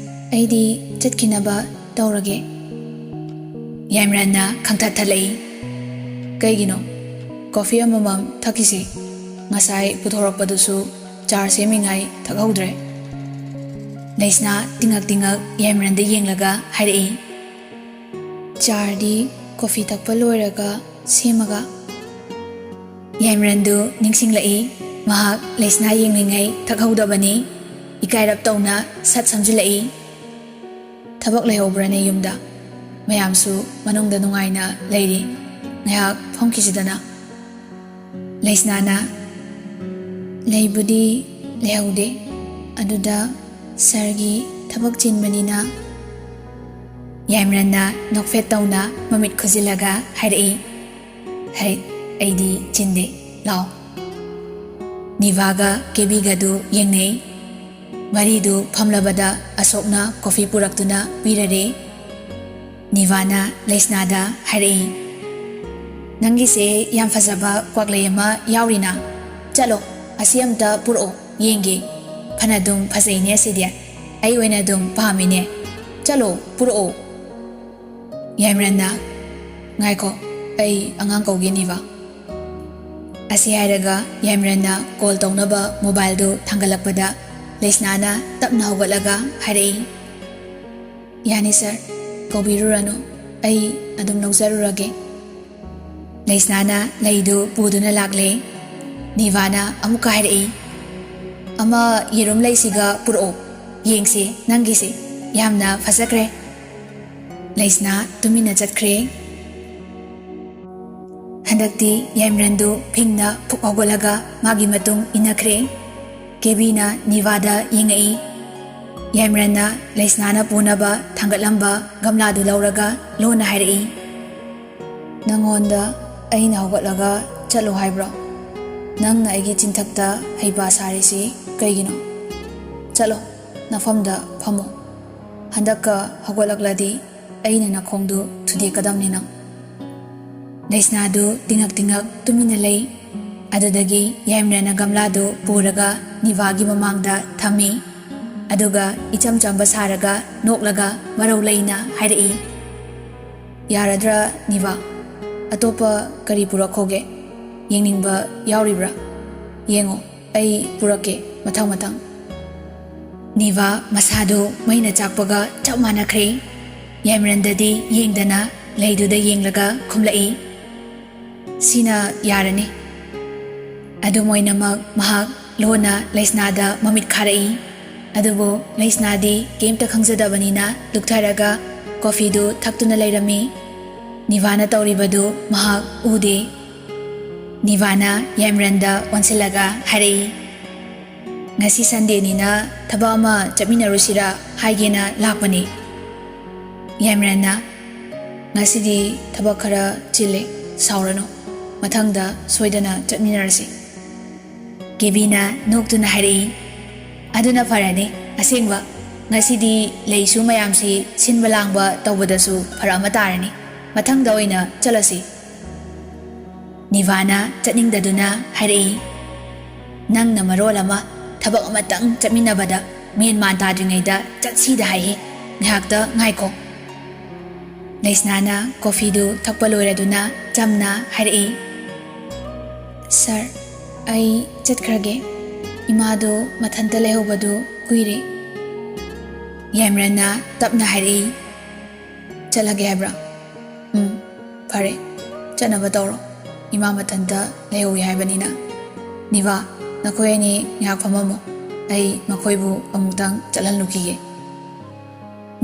ꯑꯩꯗꯤ ꯆꯠꯈꯤꯅꯕ ꯇꯧꯔꯒꯦ"꯫ ꯌꯥꯏꯃꯔꯟꯅ ꯈꯪꯊꯠ ꯊꯠꯂꯛꯏ, "ꯀꯩꯒꯤꯅꯣ? ꯀꯣꯐꯤ ꯑꯃꯃꯝ ꯊꯛꯈꯤꯁꯤ꯫ ꯉꯁꯥꯏ ꯄꯨꯊꯣꯔꯛꯄꯗꯨꯁꯨ ꯆꯥꯔ ꯁꯦꯝꯃꯤꯉꯩ ꯊꯛꯍꯧꯗ꯭ꯔꯦ"꯫ ꯂꯩꯁꯅꯥ ꯇꯤꯡꯉꯛ ꯇꯤꯡꯉꯛ ꯌꯥꯏꯃꯔꯟꯗ ꯌꯦꯡꯂꯒ ꯍꯥꯏꯔꯛꯏ, "ꯆꯥꯔꯗꯤ ꯀꯣꯐꯤ ꯊꯛꯄ ꯂꯣꯏꯔꯒ ꯁꯦꯝꯃꯒ"꯫ ꯌꯥꯏꯃꯔꯟꯗꯨ ꯅꯤꯡꯁꯤꯡꯂꯛꯏ꯫ ꯃꯍꯥꯛ ꯂꯩꯁꯅꯥ ꯌꯦꯡꯂꯤꯉꯩ ꯊꯛꯍꯧꯗꯕꯅꯤ꯫ ꯏꯀꯥꯏꯔꯞ ꯇꯧꯅ ꯁꯠ ꯁꯝꯖꯤꯜꯂꯛꯏ꯫ "ꯊꯕꯛ ꯂꯩꯍꯧꯕ꯭ꯔꯅꯦ ꯌꯨꯝꯗ? ꯃꯌꯥꯝꯁꯨ ꯃꯅꯨꯡꯗ ꯅꯨꯡꯉꯥꯏꯅ ꯂꯩꯔꯤ꯫ ꯉꯥꯏꯍꯥꯛ ꯐꯝꯈꯤꯁꯤꯗꯅ"꯫ ꯂꯩꯁꯅꯥꯅ, ꯂꯩꯕꯨꯗꯤ ꯂꯩꯍꯧꯗꯦ꯫ ꯑꯗꯨꯗ ꯁꯥꯔꯒꯤ ꯊꯕꯛ ꯆꯤꯟꯕꯅꯤꯅ꯫ ꯌꯥꯏꯃꯔꯟꯅ ꯅꯣꯛꯐꯦꯠ ꯇꯧꯅ ꯃꯃꯤꯠ ꯈꯨꯖꯤꯜꯂꯒ ꯍꯥꯏꯔꯛꯏ, "ꯍꯩ, ꯑꯩꯗꯤ ꯆꯤꯟꯗꯦ, ꯂꯥꯛꯑꯣ꯫" ꯅꯤꯚꯥꯒ ꯀꯦꯕꯤꯒꯗꯨ ꯌꯦꯡꯅꯩ꯫ ꯃꯔꯤꯗꯨ ꯐꯝꯂꯕꯗ ꯑꯁꯣꯛꯅ ꯀꯣꯐꯤ ꯄꯨꯔꯛꯇꯨꯅ ꯄꯤꯔꯔꯦ꯫ ꯅꯤꯚꯥꯅ ꯂꯩꯁꯅꯥꯗ ꯍꯥꯏꯔꯛꯏ, "ꯅꯪꯒꯤꯁꯦ ꯌꯥꯝ ꯐꯖꯕ ꯀ꯭ꯋꯥꯛꯂꯩ ꯑꯃ ꯌꯥꯎꯔꯤꯅ꯫ ꯆꯠꯂꯣ, ꯑꯁꯤ ꯑꯝꯇ ꯄꯨꯔꯛꯑꯣ, ꯌꯦꯡꯒꯦ꯫ ꯐꯅꯗꯨꯝ ꯐꯖꯩꯅꯦ ꯑꯁꯤꯗꯤ꯫ ꯑꯩ ꯑꯣꯏꯅ ꯑꯗꯨꯝ ꯄꯥꯝꯃꯤꯅꯦ꯫ ꯆꯠꯂꯣ, ꯄꯨꯔꯛꯑꯣ꯫" ꯌꯥꯏꯃꯔꯟꯅ, "ꯉꯥꯏꯈꯣ, ꯑꯩ ꯑꯉꯥꯡ ꯀꯧꯒꯦ, ꯅꯤꯚꯥ꯫" ꯑꯁꯤ ꯍꯥꯏꯔꯒ ꯌꯥꯏꯃꯔꯟꯅ ꯀꯣꯜ ꯇꯧꯅꯕ ꯃꯣꯕꯥꯏꯜꯗꯨ ꯊꯥꯡꯒꯠꯂꯛꯄꯗ ꯂꯩꯁꯅꯥꯅ ꯇꯞꯅ ꯍꯧꯒꯠꯂꯒ ꯍꯥꯏꯔꯛꯏ, "ꯌꯥꯅꯤ ꯁꯥꯔ, ꯀꯧꯕꯤꯔꯨꯔꯅꯨ, ꯑꯩ ꯑꯗꯨꯝ ꯂꯧꯖꯔꯨꯔꯒꯦ꯫" ꯂꯩꯁꯅꯥꯅ ꯂꯩꯗꯨ ꯄꯨꯗꯨꯅ ꯂꯥꯛꯂꯦ꯫ ꯅꯤꯚꯥꯅ ꯑꯃꯨꯛꯀ ꯍꯥꯏꯔꯛꯏ, "ꯑꯃ ꯌꯦꯔꯨꯝ ꯂꯩꯁꯤꯒ ꯄꯨꯔꯛꯑꯣ, ꯌꯦꯡꯁꯤ ꯅꯪꯒꯤꯁꯤ, ꯌꯥꯝꯅ ꯐꯖꯈ꯭ꯔꯦ꯫" ꯂꯩꯁꯅꯥ ꯇꯨꯃꯤꯟꯅ ꯆꯠꯈ꯭ꯔꯦ꯫ ꯍꯟꯗꯛꯇꯤ ꯌꯥꯏꯃꯔꯟꯗꯨ ꯐꯤꯡꯅ ꯐꯨꯛ ꯍꯧꯒꯠꯂꯒ ꯃꯥꯒꯤ ꯃꯇꯨꯡ ꯏꯟꯅꯈ꯭ꯔꯦ꯫ ꯀꯦꯕꯤꯅ ꯅꯤꯚꯥꯗ ꯌꯦꯡꯉꯛꯏ꯫ ꯌꯥꯏꯃꯔꯟꯅ ꯂꯩꯁꯅꯥꯅ ꯄꯨꯅꯕ ꯊꯥꯡꯒꯠꯂꯝꯕ ꯒꯝꯂꯥꯗꯨ ꯂꯧꯔꯒ ꯂꯣꯟꯅ ꯍꯥꯏꯔꯛꯏ, "ꯅꯪꯉꯣꯟꯗ ꯑꯩꯅ ꯍꯧꯒꯠꯂꯒ ꯆꯠꯂꯣ ꯍꯥꯏꯕ꯭ꯔꯣ? ꯅꯪꯅ ꯑꯩꯒꯤ ꯆꯤꯟꯊꯛꯇ ꯍꯩꯄꯥ ꯁꯥꯔꯤꯁꯤ ꯀꯩꯒꯤꯅꯣ? ꯆꯠꯂꯣ, ꯅꯐꯝꯗ ꯐꯝꯃꯣ꯫ ꯍꯟꯗꯛꯀ ꯍꯧꯒꯠꯂꯛꯂꯗꯤ ꯑꯩꯅ ꯅꯈꯣꯡꯗꯨ ꯊꯨꯗꯦꯛꯀꯗꯕꯅꯤ ꯅꯪ꯫" ꯂꯩꯁꯅꯥꯗꯨ ꯇꯤꯡꯉꯛ ꯇꯤꯡꯉꯛ ꯇꯨꯃꯤꯟꯅ ꯂꯩ꯫ ꯑꯗꯨꯗꯒꯤ ꯌꯥꯏꯃꯔꯟꯅ ꯒꯝꯂꯥꯗꯨ ꯄꯨꯔꯒ ꯅꯤꯚꯥꯒꯤ ꯃꯃꯥꯡꯗ ꯊꯝꯃꯤ꯫ ꯑꯗꯨꯒ ꯏꯆꯝ ꯆꯝꯕ ꯁꯥꯔꯒ ꯅꯣꯛꯂꯒ ꯃꯔꯧ ꯂꯩꯅ ꯍꯥꯏꯔꯛꯏ, "ꯌꯥꯔꯗ꯭ꯔꯥ ꯅꯤꯚꯥ? ꯑꯇꯣꯞꯄ ꯀꯔꯤ ꯄꯨꯔꯛꯈꯣꯒꯦ? ꯌꯦꯡꯅꯤꯡꯕ ꯌꯥꯎꯔꯤꯕ꯭ꯔꯥ? ꯌꯦꯡꯉꯣ, ꯑꯩ ꯄꯨꯔꯛꯀꯦ ꯃꯊꯪ ꯃꯊꯪ꯫" ꯅꯤꯚꯥ ꯃꯁꯥꯗꯨ ꯃꯩꯅ ꯆꯥꯛꯄꯒ ꯆꯞ ꯃꯥꯟꯅꯈ꯭ꯔꯦ꯫ ꯌꯥꯏꯃꯔꯟꯗꯗꯤ ꯌꯦꯡꯗꯅ ꯂꯩꯗꯨꯗ ꯌꯦꯡꯂꯒ ꯈꯨꯝꯂꯛꯏ, "ꯁꯤꯅ ꯌꯥꯔꯅꯤ꯫" ꯑꯗꯨꯝ ꯑꯣꯏꯅꯃꯛ ꯃꯍꯥꯛ ꯂꯣꯟꯅ ꯂꯩꯁꯅꯥꯗ ꯃꯃꯤꯠ ꯈꯥꯔꯛꯏ꯫ ꯑꯗꯨꯕꯨ ꯂꯩꯁꯅꯥꯗꯤ ꯀꯩꯝꯇ ꯈꯪꯖꯗꯕꯅꯤꯅ ꯂꯨꯛꯊꯔꯒ ꯀꯣꯐꯤꯗꯨ ꯊꯛꯇꯨꯅ ꯂꯩꯔꯝꯃꯤ꯫ ꯅꯤꯚꯥꯅ ꯇꯧꯔꯤꯕꯗꯨ ꯃꯍꯥꯛ ꯎꯗꯦ꯫ ꯅꯤꯚꯥꯅ ꯌꯥꯏꯃꯔꯟꯗ ꯑꯣꯟꯁꯤꯜꯂꯒ ꯍꯥꯏꯔꯛꯏ, "ꯉꯁꯤ ꯁꯟꯗꯦꯅꯤꯅ ꯊꯕꯛ ꯑꯃ ꯆꯠꯃꯤꯟꯅꯔꯨꯁꯤꯔꯥ ꯍꯥꯏꯒꯦꯅ ꯂꯥꯛꯄꯅꯤ꯫" ꯌꯥꯏꯃꯔꯟꯅ, "ꯉꯁꯤꯗꯤ ꯊꯕꯛ ꯈꯔ ꯆꯤꯜꯂꯦ, ꯁꯥꯎꯔꯅꯨ, ꯃꯊꯪꯗ ꯁꯣꯏꯗꯅ ꯆꯠꯃꯤꯟꯅꯔꯁꯤ꯫" ꯀꯦꯕꯤꯅ ꯅꯣꯛꯇꯨꯅ ꯍꯥꯏꯔꯛꯏ, "ꯑꯗꯨꯅ ꯐꯔꯅꯤ꯫ ꯑꯁꯦꯡꯕ, ꯉꯁꯤꯗꯤ ꯂꯩꯁꯨ ꯃꯌꯥꯝꯁꯤ ꯁꯤꯟꯕ ꯂꯥꯡꯕ ꯇꯧꯕꯗꯁꯨ ꯐꯔꯛ ꯑꯃ ꯇꯥꯔꯅꯤ꯫ ꯃꯊꯪꯗ ꯑꯣꯏꯅ ꯆꯠꯂꯁꯤ꯫" ꯅꯤꯚꯥꯅ ꯆꯠꯅꯤꯡꯗꯗꯨꯅ ꯍꯥꯏꯔꯛꯏ, "ꯅꯪꯅ ꯃꯔꯣꯜ ꯑꯃ ꯊꯕꯛ ꯑꯃꯇꯪ ꯆꯠꯃꯤꯟꯅꯕꯗ ꯃꯦꯟ ꯃꯥꯟ ꯇꯥꯗ꯭ꯔꯤꯉꯩꯗ ꯆꯠꯁꯤꯗ ꯍꯥꯏꯍꯦ꯫ ꯉꯥꯏꯍꯥꯛꯇ ꯉꯥꯏꯈꯣ꯫" ꯂꯩꯁꯅꯥꯅ ꯀꯣꯐꯤꯗꯨ ꯊꯛꯄ ꯂꯣꯏꯔꯗꯨꯅ ꯆꯝꯅ ꯍꯥꯏꯔꯛꯏ, "ꯁꯥꯔ, ꯑꯩ ꯆꯠꯈ꯭ꯔꯒꯦ꯫ ꯏꯃꯥꯗꯨ ꯃꯊꯟꯇ ꯂꯩꯍꯧꯕꯗꯨ ꯀꯨꯏꯔꯦ꯫" ꯌꯥꯏꯃꯔꯟꯅ ꯇꯞꯅ ꯍꯥꯏꯔꯛꯏ, "ꯆꯠꯂꯒꯦ ꯍꯥꯏꯕ꯭ꯔꯥ? ꯎꯝ, ꯐꯔꯦ, ꯆꯠꯅꯕ ꯇꯧꯔꯣ꯫ ꯏꯃꯥ ꯃꯊꯟꯇ ꯂꯩꯍꯧꯏ ꯍꯥꯏꯕꯅꯤꯅ꯫ ꯅꯤꯚꯥ, ꯅꯈꯣꯏ ꯑꯅꯤ ꯉꯥꯏꯍꯥꯛ ꯐꯝꯃꯝꯃꯣ꯫ ꯑꯩ ꯃꯈꯣꯏꯕꯨ ꯑꯃꯨꯛꯇꯪ ꯆꯠꯍꯜꯂꯨꯈꯤꯒꯦ꯫"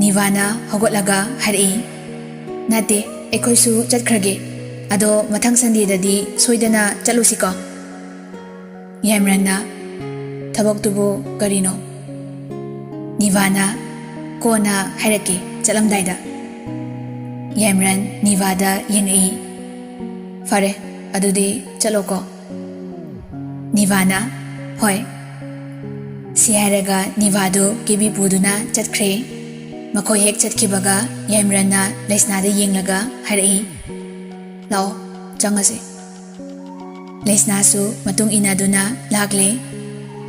ꯅꯤꯚꯥꯅ ꯍꯧꯒꯠꯂꯒ ꯍꯥꯏꯔꯛꯏ, "ꯅꯠꯇꯦ, ꯑꯩꯈꯣꯏꯁꯨ ꯆꯠꯈ꯭ꯔꯒꯦ꯫ ꯑꯗꯣ ꯃꯊꯪ ꯁꯟꯗꯦꯗꯗꯤ ꯁꯣꯏꯗꯅ ꯆꯠꯂꯨꯁꯤꯀꯣ?" ꯌꯥꯏꯃꯔꯟꯅ, "ꯊꯕꯛꯇꯨꯕꯨ ꯀꯔꯤꯅꯣ?" ꯅꯤꯚꯥꯅ, "ꯀꯣꯟꯅ ꯍꯥꯏꯔꯛꯀꯦ ꯆꯠꯂꯝꯗꯥꯏꯗ꯫" ꯌꯥꯏꯃꯔꯟ ꯅꯤꯚꯥꯗ ꯌꯦꯡꯉꯛꯏ꯫ "ꯐꯔꯦ, ꯑꯗꯨꯗꯤ ꯆꯠꯂꯣꯀꯣ꯫" ꯅꯤꯚꯥꯅ, "ꯍꯣꯏ꯫" ꯁꯤ ꯍꯥꯏꯔꯒ ꯅꯤꯚꯥꯗꯨ ꯀꯦꯕꯤ ꯄꯨꯗꯨꯅ ꯆꯠꯈ꯭ꯔꯦ꯫ ꯃꯈꯣꯏ ꯍꯦꯛ ꯆꯠꯈꯤꯕꯒ ꯌꯥꯏꯃꯔꯟꯅ ꯂꯩꯁꯅꯥꯗ ꯌꯦꯡꯂꯒ ꯍꯥꯏꯔꯛꯏ, "ꯂꯥꯛꯑꯣ, ꯆꯪꯉꯁꯤ꯫" ꯂꯩꯁꯅꯥꯁꯨ ꯃꯇꯨꯡ ꯏꯟꯅꯗꯨꯅ ꯂꯥꯛꯂꯦ꯫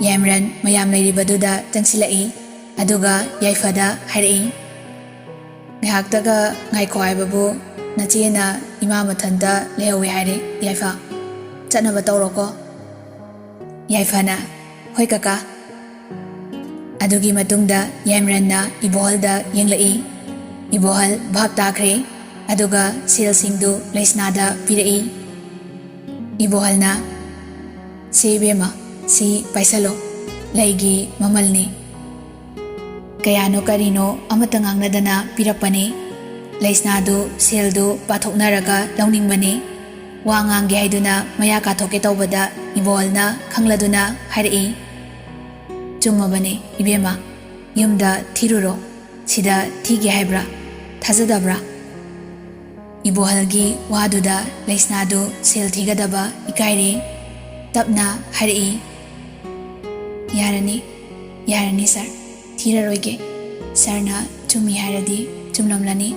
ꯌꯥꯏꯃꯔꯟ ꯃꯌꯥꯝ ꯂꯩꯔꯤꯕꯗꯨꯗ ꯆꯪꯁꯤꯜꯂꯛꯏ꯫ ꯑꯗꯨꯒ ꯌꯥꯏꯐꯗ ꯍꯥꯏꯔꯛꯏ, "ꯉꯥꯏꯍꯥꯛꯇꯒ ꯉꯥꯏꯈꯣ ꯍꯥꯏꯕꯕꯨ, ꯅꯆꯦꯅ ꯏꯃꯥ ꯃꯊꯟꯇ ꯂꯩꯍꯧꯋꯦ ꯍꯥꯏꯔꯦ, ꯌꯥꯏꯐ꯫ ꯆꯠꯅꯕ ꯇꯧꯔꯣꯀꯣ꯫" ꯌꯥꯏꯐꯅ, "ꯍꯣꯏ ꯀꯀꯥ꯫" ꯑꯗꯨꯒꯤ ꯃꯇꯨꯡꯗ ꯌꯥꯏꯃꯔꯟꯅ ꯏꯕꯣꯍꯜꯗ ꯌꯦꯡꯂꯛꯏ꯫ ꯏꯕꯣꯍꯜ ꯚꯥꯞ ꯇꯥꯈ꯭ꯔꯦ꯫ ꯑꯗꯨꯒ ꯁꯦꯜꯁꯤꯡꯗꯨ ꯂꯩꯁꯅꯥꯗ ꯄꯤꯔꯛꯏ꯫ ꯏꯕꯣꯍꯜꯅ, "ꯁꯦ ꯏꯕꯦꯝꯃ, ꯁꯤ ꯄꯥꯏꯁꯜꯂꯣ, ꯂꯩꯒꯤ ꯃꯃꯜꯅꯤ꯫" ꯀꯌꯥꯅꯣ ꯀꯔꯤꯅꯣ ꯑꯃꯠꯇ ꯉꯥꯡꯅꯗꯅ ꯄꯤꯔꯛꯄꯅꯤ꯫ ꯂꯩꯁꯅꯥꯗꯨ ꯁꯦꯜꯗꯨ ꯄꯥꯊꯣꯛꯅꯔꯒ ꯂꯧꯅꯤꯡꯕꯅꯤ꯫ ꯋꯥ ꯉꯥꯡꯒꯦ ꯍꯥꯏꯗꯨꯅ ꯃꯌꯥ ꯀꯥꯊꯣꯛꯀꯦ ꯇꯧꯕꯗ ꯏꯕꯣꯍꯜꯅ ꯈꯪꯂꯗꯨꯅ ꯍꯥꯏꯔꯛꯏ, "ꯆꯨꯝꯃꯕꯅꯦ ꯏꯕꯦꯝꯃ, ꯌꯨꯝꯗ ꯊꯤꯔꯨꯔꯣ, ꯁꯤꯗ ꯊꯤꯒꯦ ꯍꯥꯏꯕ꯭ꯔꯥ? ꯊꯥꯖꯗꯕ꯭ꯔꯥ?" ꯏꯕꯣꯍꯜꯒꯤ ꯋꯥꯗꯨꯗ ꯂꯩꯁꯅꯥꯗꯨ ꯁꯦꯜ ꯊꯤꯒꯗꯕ ꯏꯀꯥꯏꯔꯦ꯫ ꯇꯞꯅ ꯍꯥꯏꯔꯛꯏ, "ꯌꯥꯔꯅꯤ, ꯌꯥꯔꯅꯤ ꯁꯥꯔ, ꯊꯤꯔꯔꯣꯏꯒꯦ꯫ ꯁꯥꯔꯅ ꯆꯨꯝꯃꯤ ꯍꯥꯏꯔꯗꯤ ꯆꯨꯝꯂꯝꯂꯅꯤ꯫"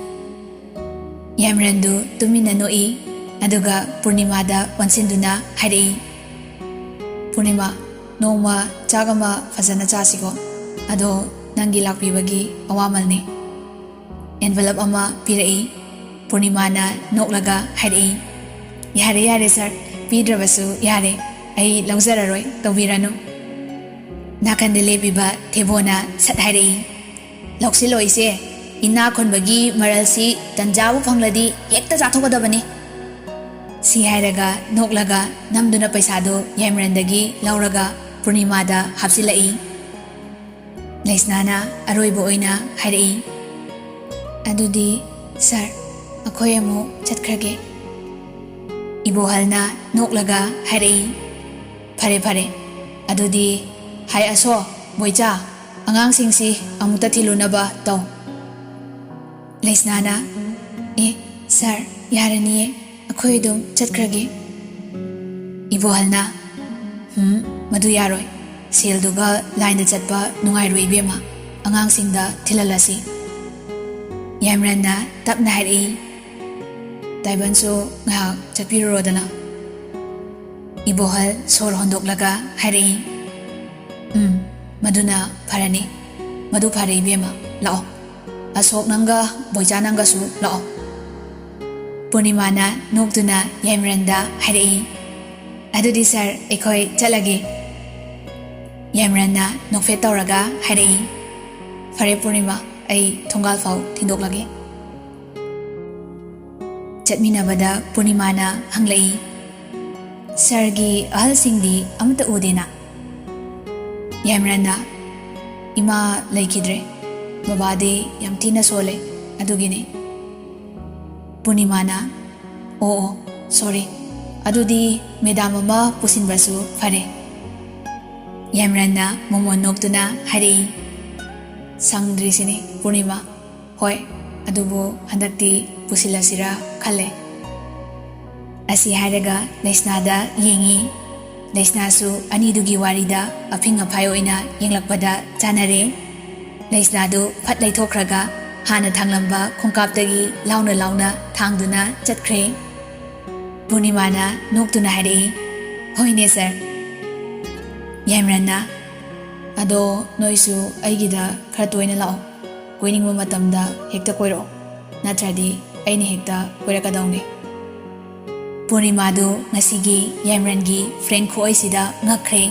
ꯌꯥꯏꯃꯔꯟꯗꯨ ꯇꯨꯃꯤꯟꯅ ꯅꯣꯛꯏ꯫ ꯑꯗꯨꯒ ꯄꯨꯔꯅꯤꯃꯥꯗ ꯑꯣꯟꯁꯤꯟꯗꯨꯅ ꯍꯥꯏꯔꯛꯏ, "ꯄꯨꯔꯅꯤꯃꯥ, ꯅꯣꯡꯃ ꯆꯥꯛ ꯑꯃ ꯐꯖꯅ ꯆꯥꯁꯤꯀꯣ꯫ ꯑꯗꯣ ꯅꯪꯒꯤ ꯂꯥꯛꯄꯤꯕꯒꯤ ꯑꯋꯥꯃꯜꯅꯤ꯫" ꯑꯦꯟꯚꯂꯞ ꯑꯃ ꯄꯤꯔꯛꯏ꯫ ꯄꯨꯔꯅꯤꯃꯥꯅ ꯅꯣꯛꯂꯒ ꯍꯥꯏꯔꯛꯏ, "ꯌꯥꯔꯦ, ꯌꯥꯔꯦ ꯁꯥꯔ, ꯄꯤꯗ꯭ꯔꯕꯁꯨ ꯌꯥꯔꯦ꯫ ꯑꯩ ꯂꯧꯖꯔꯔꯣꯏ, ꯇꯧꯕꯤꯔꯅꯨ꯫" ꯅꯥꯀꯟꯗ ꯂꯦꯞꯄꯤꯕ ꯊꯦꯕꯣꯅ ꯁꯠ ꯍꯥꯏꯔꯛꯏ, "ꯂꯧꯁꯤꯜꯂꯣ ꯏꯆꯦ, ꯏꯅꯥ ꯈꯨꯟꯕꯒꯤ ꯃꯔꯜꯁꯤ ꯇꯟꯖꯥꯕꯨ ꯐꯪꯂꯗꯤ ꯍꯦꯛꯇ ꯆꯥꯊꯣꯛꯀꯗꯕꯅꯤ꯫" ꯁꯤ ꯍꯥꯏꯔꯒ ꯅꯣꯛꯂꯒ ꯅꯝꯗꯨꯅ ꯄꯩꯁꯥꯗꯨ ꯌꯥꯏꯃꯔꯟꯗꯒꯤ ꯂꯧꯔꯒ ꯄꯨꯔꯅꯤꯃꯥꯗ ꯍꯥꯞꯆꯤꯜꯂꯛꯏ꯫ ꯂꯩꯁꯅꯥꯅ ꯑꯔꯣꯏꯕ ꯑꯣꯏꯅ ꯍꯥꯏꯔꯛꯏ, "ꯑꯗꯨꯗꯤ ꯁꯥꯔ, ꯑꯩꯈꯣꯏ ꯑꯃꯨꯛ ꯆꯠꯈ꯭ꯔꯒꯦ꯫" ꯏꯕꯣꯍꯜꯅ ꯅꯣꯛꯂꯒ ꯍꯥꯏꯔꯛꯏ, "ꯐꯔꯦ, ꯐꯔꯦ, ꯑꯗꯨꯗꯤ ꯍꯥꯏ ꯑꯁꯣ, ꯕꯣꯏꯆꯥ, ꯑꯉꯥꯡꯁꯤꯡꯁꯤ ꯑꯃꯨꯛꯇ ꯊꯤꯜꯂꯨꯅꯕ ꯇꯧ꯫" ꯂꯩꯁꯅꯥꯅ, "ꯑꯦ, ꯁꯥꯔ, ꯌꯥꯔꯅꯤꯌꯦ, ꯑꯩꯈꯣꯏ ꯑꯗꯨꯝ ꯆꯠꯈ꯭ꯔꯒꯦ꯫" ꯏꯕꯣꯍꯜꯅ, "ꯍꯨꯝ, ꯃꯗꯨ ꯌꯥꯔꯣꯏ꯫ ꯁꯦꯜꯗꯨꯒ ꯂꯥꯏꯟꯗ ꯆꯠꯄ ꯅꯨꯡꯉꯥꯏꯔꯣꯏ ꯏꯕꯦꯝꯃ, ꯑꯉꯥꯡꯁꯤꯡꯗ ꯊꯤꯜꯍꯜꯂꯁꯤ꯫" ꯌꯥꯏꯃꯔꯟꯅ ꯇꯞꯅ ꯍꯥꯏꯔꯛꯏ, "ꯇꯥꯏꯕꯟꯁꯨ ꯉꯥꯏꯍꯥꯛ ꯆꯠꯄꯤꯔꯨꯔꯣꯗꯅ꯫" ꯏꯕꯣꯍꯜ ꯁꯣꯔ ꯍꯣꯟꯗꯣꯛꯂꯒ ꯍꯥꯏꯔꯛꯏ, "ꯎꯝ, ꯃꯗꯨꯅ ꯐꯔꯅꯤ꯫ ꯃꯗꯨ ꯐꯔꯦ ꯏꯕꯦꯝꯃ, ꯂꯥꯛꯑꯣ꯫ ꯑꯁꯣꯛ ꯅꯪꯒ ꯕꯣꯏꯆꯥ ꯅꯪꯒꯁꯨ ꯂꯥꯛꯑꯣ꯫" ꯄꯨꯔꯅꯤꯃꯥꯅ ꯅꯣꯛꯇꯨꯅ ꯌꯥꯏꯃꯔꯟꯗ ꯍꯥꯏꯔꯛꯏ, "ꯑꯗꯨꯗꯤ ꯁꯥꯔ, ꯑꯩꯈꯣꯏ ꯆꯠꯂꯒꯦ꯫" ꯌꯥꯏꯃꯔꯟꯅ ꯅꯣꯛꯐꯦꯠ ꯇꯧꯔꯒ ꯍꯥꯏꯔꯛꯏ, "ꯐꯔꯦ ꯄꯨꯔꯅꯤꯃꯥ, ꯑꯩ ꯊꯣꯡꯒꯥꯜ ꯐꯥꯎ ꯊꯤꯟꯗꯣꯛꯂꯒꯦ꯫" ꯆꯠꯃꯤꯟꯅꯕꯗ ꯄꯨꯔꯅꯤꯃꯥꯅ ꯍꯪꯂꯛꯏ, "ꯁꯥꯔꯒꯤ ꯑꯍꯜꯁꯤꯡꯗꯤ ꯑꯃꯠꯇ ꯎꯗꯦꯅ?" ꯌꯥꯏꯃꯔꯟꯅ, "ꯏꯃꯥ ꯂꯩꯈꯤꯗ꯭ꯔꯦ꯫ ꯕꯕꯥꯗꯤ ꯌꯥꯝ ꯊꯤꯅ ꯁꯣꯜꯂꯦ, ꯑꯗꯨꯒꯤꯅꯦ꯫" ꯄꯨꯔꯅꯤꯃꯥꯅ, "ꯑꯣ, ꯑꯣ, ꯁꯣꯔꯤ꯫ ꯑꯗꯨꯗꯤ ꯃꯦꯗꯥꯝ ꯑꯃ ꯄꯨꯁꯤꯟꯕꯁꯨ ꯐꯔꯦ꯫ ꯌꯥꯏꯃꯔꯟꯅ ꯃꯣꯃꯣꯟ ꯅꯣꯛꯇꯨꯅ ꯍꯥꯏꯔꯛꯏ꯫ ꯁꯪꯗ꯭ꯔꯤꯁꯤꯅꯤ ꯄꯨꯔꯅꯤꯃꯥ꯫ ꯍꯣꯏ, ꯑꯗꯨꯕꯨ ꯍꯟꯗꯛꯇꯤ ꯄꯨꯁꯤꯜꯂꯁꯤꯔꯥ ꯈꯜꯂꯦ꯫ ꯑꯁꯤ ꯍꯥꯏꯔꯒ ꯂꯩꯁꯅꯥꯗ ꯌꯦꯡꯉꯤ꯫ ꯂꯩꯁꯅꯥꯁꯨ ꯑꯅꯤꯗꯨꯒꯤ ꯋꯥꯔꯤꯗ ꯑꯐꯤꯡ ꯑꯐꯥꯏ ꯑꯣꯏꯅ ꯌꯦꯡꯂꯛꯄꯗ ꯆꯥꯟꯅꯔꯦ꯫ ꯂꯩꯁꯅꯥꯗꯨ ꯐꯠ ꯂꯩꯊꯣꯛꯈ꯭ꯔꯒ ꯍꯥꯟꯅ ꯊꯥꯡꯂꯝꯕ ꯈꯣꯡꯀꯥꯞꯇꯒꯤ ꯂꯥꯎꯅ ꯂꯥꯎꯅ ꯊꯥꯡꯗꯨꯅ ꯆꯠꯈ꯭ꯔꯦ꯫ ꯄꯨꯔꯅꯤꯃꯥꯅ ꯅꯣꯛꯇꯨꯅ ꯍꯥꯏꯔꯛꯏ, "ꯍꯣꯏꯅꯦ ꯁꯥꯔ꯫" ꯌꯥꯏꯃꯔꯟꯅ, "ꯑꯗꯣ ꯅꯣꯏꯁꯨ ꯑꯩꯒꯤꯗ ꯈꯔ ꯇꯣꯏꯅ ꯂꯥꯛꯑꯣ꯫ ꯀꯣꯏꯅꯤꯡꯕ ꯃꯇꯝꯗ ꯍꯦꯛꯇ ꯀꯣꯏꯔꯛꯑꯣ, ꯅꯠꯇ꯭ꯔꯗꯤ ꯑꯩꯅ ꯍꯦꯛꯇ ꯀꯣꯏꯔꯛꯀꯗꯧꯅꯤ꯫" ꯄꯨꯔꯅꯤꯃꯥꯗꯨ ꯉꯁꯤꯒꯤ ꯌꯥꯏꯃꯔꯟꯒꯤ ꯐ꯭ꯔꯦꯡ ꯈꯨꯑꯣꯏꯁꯤꯗ ꯉꯛꯈ꯭ꯔꯦ꯫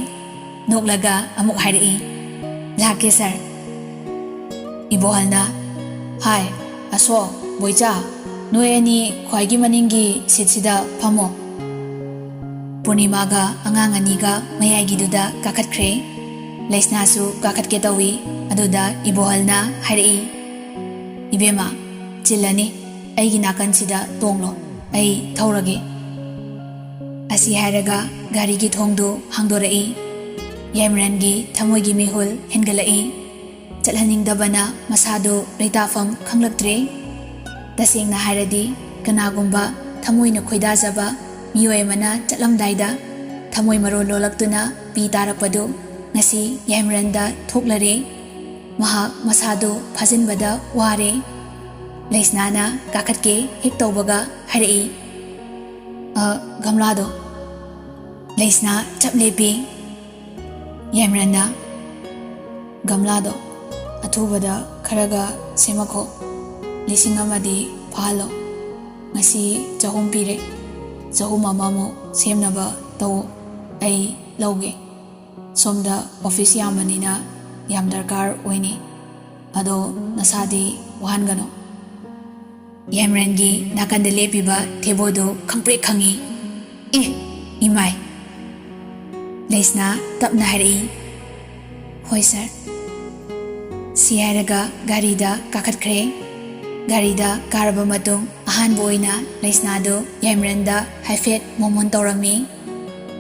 ꯅꯣꯛꯂꯒ ꯑꯃꯨꯛ ꯍꯥꯏꯔꯛꯏ, "ꯂꯥꯛꯀꯦ ꯁꯥꯔ꯫" ꯏꯕꯣꯍꯜꯅ, "ꯍꯥꯏ, ꯑꯁꯣ, ꯕꯣꯏꯆꯥ, ꯅꯣꯏ ꯑꯅꯤ ꯈ꯭ꯋꯥꯏꯒꯤ ꯃꯅꯤꯡꯒꯤ ꯁꯤꯠꯁꯤꯗ ꯐꯝꯃꯣ꯫" ꯄꯨꯔꯅꯤꯃꯥꯒ ꯑꯉꯥꯡ ꯑꯅꯤꯒ ꯃꯌꯥꯏꯒꯤꯗꯨꯗ ꯀꯥꯈꯠꯈ꯭ꯔꯦ꯫ ꯂꯩꯁꯅꯥꯁꯨ ꯀꯥꯈꯠꯀꯦ ꯇꯧꯏ꯫ ꯑꯗꯨꯗ ꯏꯕꯣꯍꯜꯅ ꯍꯥꯏꯔꯛꯏ, "ꯏꯕꯦꯝꯃ, ꯆꯤꯜꯂꯅꯤ, ꯑꯩꯒꯤ ꯅꯥꯀꯟꯁꯤꯗ ꯇꯣꯡꯂꯣ, ꯑꯩ ꯊꯧꯔꯒꯦ꯫" ꯑꯁꯤ ꯍꯥꯏꯔꯒ ꯒꯥꯔꯤꯒꯤ ꯊꯣꯡꯗꯨ ꯍꯥꯡꯗꯣꯔꯛꯏ꯫ ꯌꯥꯏꯃꯔꯟꯒꯤ ꯊꯃꯣꯏꯒꯤ ꯃꯤꯍꯨꯜ ꯍꯦꯟꯒꯠꯂꯛꯏ꯫ ꯆꯠꯍꯟꯅꯤꯡꯗꯕꯅ ꯃꯁꯥꯗꯨ ꯂꯩꯇꯥꯐꯝ ꯈꯪꯂꯛꯇ꯭ꯔꯦ꯫ ꯇꯁꯦꯡꯅ ꯍꯥꯏꯔꯗꯤ, ꯀꯅꯥꯒꯨꯝꯕ ꯊꯃꯣꯏꯅ ꯈꯣꯏꯗꯥꯖꯕ ꯃꯤꯑꯣꯏ ꯑꯃꯅ ꯆꯠꯂꯝꯗꯥꯏꯗ ꯊꯃꯣꯏ ꯃꯔꯣ ꯂꯣꯜꯂꯛꯇꯨꯅ ꯄꯤ ꯇꯥꯔꯛꯄꯗꯨ ꯉꯁꯤ ꯌꯥꯏꯃꯔꯟꯗ ꯊꯣꯛꯂꯔꯦ꯫ ꯃꯍꯥꯛ ꯃꯁꯥꯗꯨ ꯐꯥꯖꯤꯟꯕꯗ ꯋꯥꯔꯦ꯫ ꯂꯩꯁꯅꯥꯅ ꯀꯥꯈꯠꯀꯦ ꯍꯦꯛ ꯇꯧꯕꯒ ꯍꯥꯏꯔꯛꯏ, "ꯑ, ꯒꯝꯂꯥꯗꯣ꯫" ꯂꯩꯁꯅꯥ ꯆꯞ ꯂꯦꯞꯄꯤ꯫ ꯌꯥꯏꯃꯔꯟꯅ, "ꯒꯝꯂꯥꯗꯣ ꯑꯊꯨꯕꯗ ꯈꯔꯒ ꯁꯦꯝꯃꯛꯈꯣ꯫ ꯂꯤꯁꯤꯡ ꯑꯃꯗꯤ ꯐꯥꯍꯜꯂꯣ꯫ ꯉꯁꯤ ꯆꯍꯨꯝ ꯄꯤꯔꯦ꯫ ꯆꯍꯨꯝ ꯑꯃꯃꯨꯛ ꯁꯦꯝꯅꯕ ꯇꯧ꯫ ꯑꯩ ꯂꯧꯒꯦ꯫ ꯁꯣꯝꯗ ꯑꯣꯐꯤꯁ ꯌꯥꯝꯕꯅꯤꯅ ꯌꯥꯝ ꯗꯔꯀꯥꯔ ꯑꯣꯏꯅꯤ꯫ ꯑꯗꯣ ꯅꯁꯥꯗꯤ ꯋꯥꯍꯟꯒꯅꯨ꯫" ꯌꯥꯏꯃꯔꯟꯒꯤ ꯅꯥꯀꯟꯗ ꯂꯦꯞꯄꯤꯕ ꯊꯦꯕꯣꯗꯨ ꯈꯪꯄ꯭ꯔꯦꯛ ꯈꯪꯉꯤ꯫ "ꯑꯦ, ꯏꯃꯥꯏ!" ꯂꯩꯁꯅꯥ ꯇꯞꯅ ꯍꯥꯏꯔꯛꯏ, "ꯍꯣꯏ ꯁꯥꯔ꯫" ꯁꯤ ꯍꯥꯏꯔꯒ ꯒꯥꯔꯤꯗ ꯀꯥꯈꯠꯈ꯭ꯔꯦ꯫ ꯒꯥꯔꯤꯗ ꯀꯥꯔꯕ ꯃꯇꯨꯡ ꯑꯍꯥꯟꯕ ꯑꯣꯏꯅ ꯂꯩꯁꯅꯥꯗꯨ ꯌꯥꯏꯃꯔꯟꯗ ꯍꯥꯏꯐꯦꯠ ꯃꯣꯃꯣꯟ ꯇꯧꯔꯝꯃꯤ꯫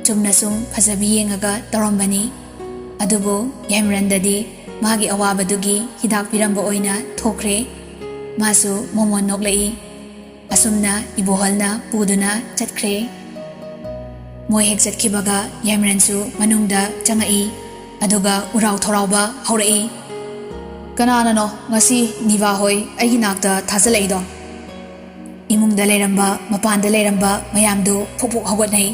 ꯆꯨꯝꯅ ꯁꯨꯝ ꯐꯖꯕꯤ ꯌꯦꯡꯉꯒ ꯇꯧꯔꯝꯕꯅꯤ꯫ ꯑꯗꯨꯕꯨ ꯌꯥꯏꯃꯔꯟꯗꯗꯤ ꯃꯥꯒꯤ ꯑꯋꯥꯕꯗꯨꯒꯤ ꯍꯤꯗꯥꯛ ꯄꯤꯔꯝꯕ ꯑꯣꯏꯅ ꯊꯣꯛꯈ꯭ꯔꯦ꯫ ꯃꯥꯁꯨ ꯃꯣꯃꯣꯟ ꯅꯣꯛꯂꯛꯏ꯫ ꯑꯁꯨꯝꯅ ꯏꯕꯣꯍꯜꯅ ꯄꯨꯗꯨꯅ ꯆꯠꯈ꯭ꯔꯦ꯫ ꯃꯣꯏ ꯍꯦꯛ ꯆꯠꯈꯤꯕꯒ ꯌꯥꯏꯃꯔꯟꯁꯨ ꯃꯅꯨꯡꯗ ꯆꯪꯉꯛꯏ꯫ ꯑꯗꯨꯒ ꯎꯔꯥꯎ ꯊꯧꯔꯥꯎꯕ ꯍꯧꯔꯛꯏ꯫ "ꯀꯅꯥꯅꯅꯣ ꯉꯁꯤ ꯅꯤꯚꯥ ꯍꯣꯏ ꯑꯩꯒꯤ ꯅꯥꯛꯇ ꯊꯥꯖꯤꯜꯂꯛꯏꯗꯣ?" ꯏꯃꯨꯡꯗ ꯂꯩꯔꯝꯕ, ꯃꯄꯥꯟꯗ ꯂꯩꯔꯝꯕ ꯃꯌꯥꯝꯗꯨ ꯐꯨꯛ ꯐꯨꯛ ꯍꯧꯒꯠꯅꯩ꯫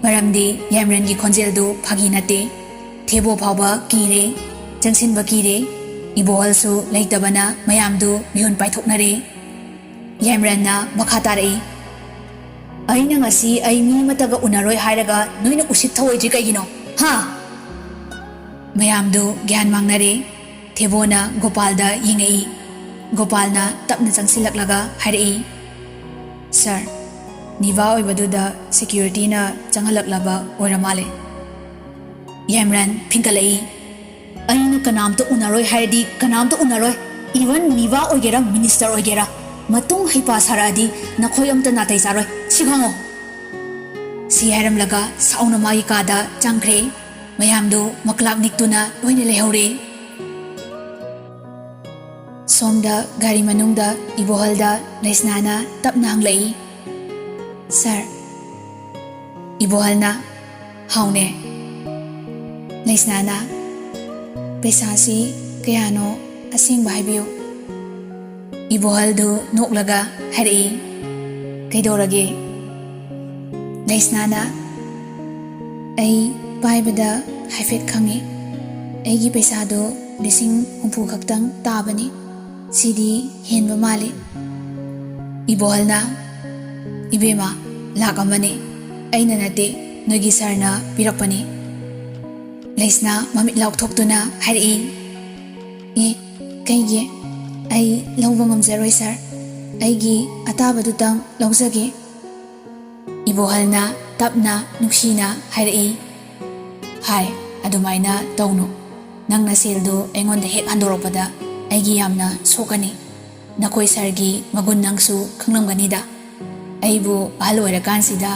ꯃꯔꯝꯗꯤ ꯌꯥꯏꯃꯔꯟꯒꯤ ꯈꯣꯟꯖꯦꯜꯗꯨ ꯐꯥꯒꯤ ꯅꯠꯇꯦ꯫ ꯊꯦꯕꯣ ꯐꯥꯎꯕ ꯀꯤꯔꯦ, ꯆꯪꯁꯤꯟꯕ ꯀꯤꯔꯦ꯫ ꯏꯕꯣꯍꯜꯁꯨ ꯂꯩꯇꯕꯅ ꯃꯌꯥꯝꯗꯨ ꯃꯤꯍꯨꯟ ꯄꯥꯏꯊꯣꯛꯅꯔꯦ꯫ ꯌꯥꯏꯃꯔꯟꯅ ꯃꯈꯥ ꯇꯥꯔꯛꯏ, "ꯑꯩꯅ ꯉꯁꯤ ꯑꯩ ꯃꯤ ꯑꯃꯠꯇꯒ ꯎꯅꯔꯣꯏ ꯍꯥꯏꯔꯒ ꯅꯣꯏꯅ ꯎꯁꯤꯠ ꯊꯑꯣꯏꯗ꯭ꯔꯤ ꯀꯩꯒꯤꯅꯣ? ꯍꯥ?" ꯃꯌꯥꯝꯗꯨ ꯒ꯭ꯌꯥꯟ ꯃꯥꯡꯅꯔꯦ꯫ ꯊꯦꯕꯣꯅ ꯒꯣꯄꯥꯜꯗ ꯌꯦꯡꯉꯛꯏ꯫ ꯒꯣꯄꯥꯜꯅ ꯇꯞꯅ ꯆꯪꯁꯤꯜꯂꯛꯂꯒ ꯍꯥꯏꯔꯛꯏ, "ꯁꯥꯔ, ꯅꯤꯚꯥ ꯑꯣꯏꯕꯗꯨꯗ ꯁꯦꯀ꯭ꯌꯨꯔꯤꯇꯤꯅ ꯆꯪꯍꯜꯂꯛꯂꯕ ꯑꯣꯏꯔ ꯃꯥꯜꯂꯦ꯫" ꯌꯥꯏꯃꯔꯟ ꯐꯤꯡꯀꯠꯂꯛꯏ꯫ "ꯑꯩꯅ ꯀꯅꯥꯝꯇ ꯎꯅꯔꯣꯏ ꯍꯥꯏꯔꯗꯤ ꯀꯅꯥꯝꯇ ꯎꯅꯔꯣꯏ꯫ Even ꯅꯤꯚꯥ ꯑꯣꯏꯒꯦꯔꯥ, ꯃꯤꯅꯤꯁꯇꯔ ꯑꯣꯏꯒꯦꯔꯥ꯫ ꯃꯇꯨꯡ ꯍꯩꯄꯥ ꯁꯥꯔꯛꯑꯗꯤ ꯅꯈꯣꯏ ꯑꯝꯇ ꯅꯥꯇꯩ ꯆꯥꯔꯣꯏ꯫ ꯁꯤ ꯈꯪꯉꯣ꯫" ꯁꯤ ꯍꯥꯏꯔꯝꯂꯒ ꯁꯥꯎꯅ ꯃꯥꯒꯤ ꯀꯥꯗ ꯆꯪꯈ꯭ꯔꯦ꯫ ꯃꯌꯥꯝꯗꯨ ꯃꯀ꯭ꯂꯥꯛ ꯅꯤꯛꯇꯨꯅ ꯂꯣꯏꯅ ꯂꯩꯍꯧꯔꯦ꯫ ꯁꯣꯝꯗ ꯒꯥꯔꯤ ꯃꯅꯨꯡꯗ ꯏꯕꯣꯍꯜꯗ ꯂꯩꯁꯅꯥꯅ ꯇꯞꯅ ꯍꯪꯂꯛꯏ, "ꯁꯥꯔ?" ꯏꯕꯣꯍꯜꯅ, "ꯍꯥꯎꯅꯦ꯫" ꯂꯩꯁꯅꯥꯅ, "ꯄꯩꯁꯥꯁꯤ ꯀꯌꯥꯅꯣ ꯑꯁꯦꯡꯕ ꯍꯥꯏꯕꯤꯌꯨ꯫" ꯏꯕꯣꯍꯜꯗꯨ ꯅꯣꯛꯂꯒ ꯍꯥꯏꯔꯛꯏ, "ꯀꯩꯗꯧꯔꯒꯦ?" ꯂꯩꯁꯅꯥꯅ, "ꯑꯩ ꯄꯥꯏꯕꯗ ꯍꯥꯏꯐꯦꯠ ꯈꯪꯉꯤ꯫ ꯑꯩꯒꯤ ꯄꯩꯁꯥꯗꯣ ꯂꯤꯁꯤꯡ ꯍꯨꯝꯐꯨ ꯈꯛꯇꯪ ꯇꯥꯕꯅꯤ꯫ ꯁꯤꯗꯤ ꯍꯦꯟꯕ ꯃꯥꯜꯂꯤ꯫" ꯏꯕꯣꯍꯜꯅ, "ꯏꯕꯦꯝꯃ, ꯂꯥꯛ ꯑꯃꯅꯤ꯫ ꯑꯩꯅ ꯅꯠꯇꯦ, ꯅꯣꯏꯒꯤ ꯁꯥꯔꯅ ꯄꯤꯔꯛꯄꯅꯤ꯫" ꯂꯩꯁꯅꯥ ꯃꯃꯤꯠ ꯂꯥꯎꯊꯣꯛꯇꯨꯅ ꯍꯥꯏꯔꯛꯏ, "ꯑꯦ, ꯀꯩꯒꯤ? ꯑꯩ ꯂꯧꯕ ꯉꯝꯖꯔꯣꯏ, ꯁꯥꯔ꯫ ꯑꯩꯒꯤ ꯑꯇꯥꯕꯗꯨꯇꯪ ꯂꯧꯖꯒꯦ꯫" ꯏꯕꯣꯍꯜꯅ ꯇꯞꯅ, ꯅꯨꯡꯁꯤꯅ ꯍꯥꯏꯔꯛꯏ, "ꯍꯥꯏ, ꯑꯗꯨꯃꯥꯏꯅ ꯇꯧꯅꯨ꯫ ꯅꯪꯅ ꯁꯦꯜꯗꯨ ꯑꯩꯉꯣꯟꯗ ꯍꯦꯛ ꯍꯟꯗꯣꯔꯛꯄꯗ ꯑꯩꯒꯤ ꯌꯥꯝꯅ ꯁꯣꯛꯀꯅꯤ꯫" ꯅꯈꯣꯏ ꯁꯥꯔꯒꯤ ꯃꯒꯨꯟ ꯅꯪꯁꯨ ꯈꯪꯂꯝꯒꯅꯤꯗ꯫ ꯑꯩꯕꯨ ꯑꯍꯜ ꯑꯣꯏꯔꯀꯥꯟꯁꯤꯗ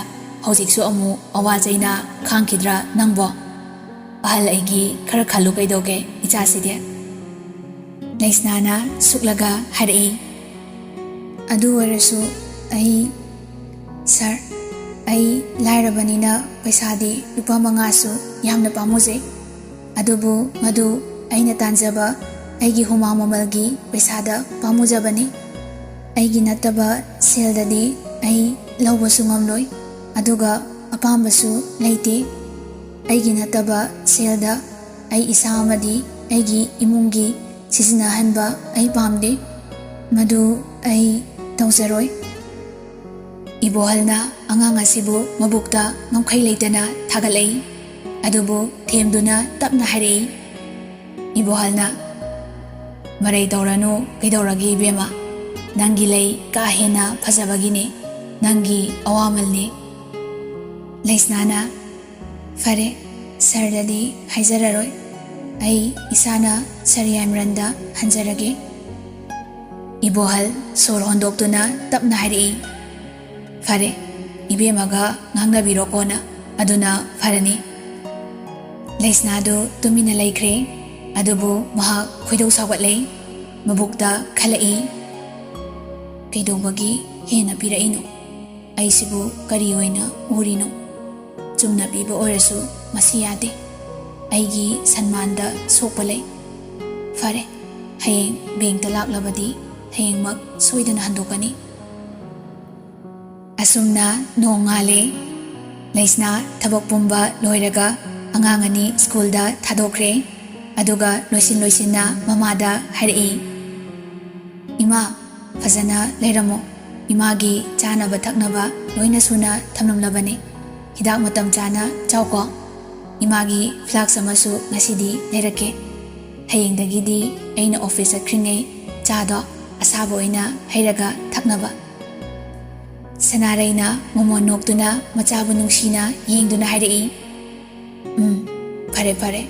ꯍꯧꯖꯤꯛꯁꯨ ꯑꯃꯨꯛ ꯑꯋꯥ ꯆꯩꯅ ꯈꯥꯡꯈꯤꯗ꯭ꯔꯥ ꯅꯪꯕꯣ? ꯑꯍꯜ ꯑꯩꯒꯤ ꯈꯔ ꯈꯜꯂꯨ ꯀꯩꯗꯧꯒꯦ ꯏꯆꯥꯁꯤꯗꯤ?" ꯂꯩꯁꯅꯥꯅ ꯁꯨꯛꯂꯒ ꯍꯥꯏꯔꯛꯏ꯫ "ꯑꯗꯨ ꯑꯣꯏꯔꯁꯨ ꯑꯩ, ꯁꯥꯔ, ꯑꯩ ꯂꯥꯏꯔꯕꯅꯤꯅ ꯄꯩꯁꯥꯗꯤ ꯂꯨꯄꯥ ꯃꯉꯥꯁꯨ ꯌꯥꯝꯅ ꯄꯥꯝꯃꯨꯖꯩ꯫ ꯑꯗꯨꯕꯨ ꯃꯗꯨ ꯑꯩꯅ ꯇꯥꯟꯖꯕ ꯑꯩꯒꯤ ꯍꯨꯃꯥꯡ ꯃꯃꯜꯒꯤ ꯄꯩꯁꯥꯗ ꯄꯥꯝꯃꯨꯖꯕꯅꯤ꯫ ꯑꯩꯒꯤ ꯅꯠꯇꯕ ꯁꯦꯜꯗꯗꯤ ꯑꯩ ꯂꯧꯕꯁꯨ ꯉꯝꯂꯣꯏ, ꯑꯗꯨꯒ ꯑꯄꯥꯝꯕꯁꯨ ꯂꯩꯇꯦ꯫ ꯑꯩꯒꯤ ꯅꯠꯇꯕ ꯁꯦꯜꯗ ꯑꯩ ꯏꯁꯥ ꯑꯃꯗꯤ ꯑꯩꯒꯤ ꯏꯃꯨꯡꯒꯤ ꯁꯤꯖꯤꯟꯅꯍꯟꯕ ꯑꯩ ꯄꯥꯝꯗꯦ꯫ ꯃꯗꯨ ꯑꯩ ꯇꯧꯖꯔꯣꯏ꯫" ꯏꯕꯣꯍꯜꯅ ꯑꯉꯥꯡ ꯑꯁꯤꯕꯨ ꯃꯕꯨꯛꯇ ꯉꯝꯈꯩ ꯂꯩꯇꯅ ꯊꯥꯒꯠꯂꯛꯏ꯫ ꯑꯗꯨꯕꯨ ꯊꯦꯝꯗꯨꯅ ꯇꯞꯅ ꯍꯥꯏꯔꯛꯏ꯫ ꯏꯕꯣꯍꯜꯅ, "ꯃꯔꯩ ꯇꯧꯔꯅꯨ, ꯀꯩꯗꯧꯔꯒꯦ ꯏꯕꯦꯝꯃ? ꯅꯪꯒꯤ ꯂꯩ ꯀꯥ ꯍꯦꯟꯅ ꯐꯖꯕꯒꯤꯅꯦ, ꯅꯪꯒꯤ ꯑꯋꯥꯃꯜꯅꯦ꯫" ꯂꯩꯁꯅꯥꯅ, "ꯐꯔꯦ, ꯁꯥꯔꯗꯗꯤ ꯍꯥꯏꯖꯔꯔꯣꯏ꯫ ꯑꯩ ꯏꯁꯥꯅ ꯁꯥꯔ ꯌꯥꯏꯃꯔꯟꯗ ꯍꯟꯖꯔꯒꯦ꯫" ꯏꯕꯣꯍꯜ ꯁꯣꯔ ꯍꯣꯟꯗꯣꯛꯇꯨꯅ ꯇꯞꯅ ꯍꯥꯏꯔꯛꯏ, "ꯐꯔꯦ, ꯏꯕꯦꯝꯃꯒ ꯉꯥꯡꯅꯕꯤꯔꯣ ꯀꯣꯟꯅ, ꯑꯗꯨꯅ ꯐꯔꯅꯤ꯫" ꯂꯩꯁꯅꯥꯗꯨ ꯇꯨꯃꯤꯟꯅ ꯂꯩꯈ꯭ꯔꯦ꯫ ꯑꯗꯨꯕꯨ ꯃꯍꯥꯛ ꯈꯣꯏꯗꯧ ꯁꯥꯎꯒꯠꯂꯦ꯫ ꯃꯕꯨꯛꯇ ꯈꯜꯂꯛꯏ, "ꯀꯩꯗꯧꯕꯒꯤ ꯍꯦꯟꯅ ꯄꯤꯔꯛꯏꯅꯣ? ꯑꯩꯁꯤꯕꯨ ꯀꯔꯤ ꯑꯣꯏꯅ ꯎꯔꯤꯅꯣ? ꯆꯨꯝꯅ ꯄꯤꯕ ꯑꯣꯏꯔꯁꯨ ꯃꯁꯤ ꯌꯥꯗꯦ꯫ ꯑꯩꯒꯤ ꯁꯟꯃꯥꯟꯗ ꯁꯣꯛꯄ ꯂꯩ꯫ ꯐꯔꯦ, ꯍꯌꯦꯡ ꯕꯦꯡꯛꯇ ꯂꯥꯛꯂꯕꯗꯤ ꯍꯌꯦꯡꯃꯛ ꯁꯣꯏꯗꯅ ꯍꯟꯗꯣꯛꯀꯅꯤ꯫" ꯑꯁꯨꯝꯅ ꯅꯣꯡ ꯉꯥꯜꯂꯦ꯫ ꯂꯩꯁꯅꯥ ꯊꯕꯛ ꯄꯨꯝꯕ ꯂꯣꯏꯔꯒ ꯑꯉꯥꯡ ꯑꯅꯤ ꯁ꯭ꯀꯨꯜꯗ ꯊꯥꯗꯣꯛꯈ꯭ꯔꯦ꯫ ꯑꯗꯨꯒ ꯂꯣꯏꯁꯤꯟ ꯂꯣꯏꯁꯤꯟꯅ ꯃꯃꯥꯗ ꯍꯥꯏꯔꯛꯏ, "ꯏꯃꯥ, ꯐꯖꯅ ꯂꯩꯔꯝꯃꯣ꯫ ꯏꯃꯥꯒꯤ ꯆꯥꯅꯕ ꯊꯛꯅꯕ ꯂꯣꯏꯅ ꯁꯨꯅ ꯊꯝꯂꯝꯂꯕꯅꯤ꯫ ꯍꯤꯗꯥꯛ ꯃꯇꯝ ꯆꯥꯅ ꯆꯥꯎꯀꯣ꯫ ꯏꯃꯥꯒꯤ ꯐ꯭ꯂꯥꯛꯁ ꯑꯃꯁꯨ ꯉꯁꯤꯗꯤ ꯂꯩꯔꯛꯀꯦ꯫ ꯍꯌꯦꯡꯗꯒꯤꯗꯤ ꯑꯩꯅ ꯑꯣꯐꯤꯁ ꯆꯠꯈ꯭ꯔꯤꯉꯩ ꯆꯥꯗꯣ ꯑꯁꯥꯕ ꯑꯣꯏꯅ ꯍꯩꯔꯒ ꯊꯛꯅꯕ꯫" ꯁꯅꯥꯔꯩꯅ ꯃꯃꯣꯟ ꯅꯣꯛꯇꯨꯅ ꯃꯆꯥꯕꯨ ꯅꯨꯡꯁꯤꯅ ꯌꯦꯡꯗꯨꯅ ꯍꯥꯏꯔꯛꯏ, "ꯎꯝ, ꯐꯔꯦ, ꯐꯔꯦ꯫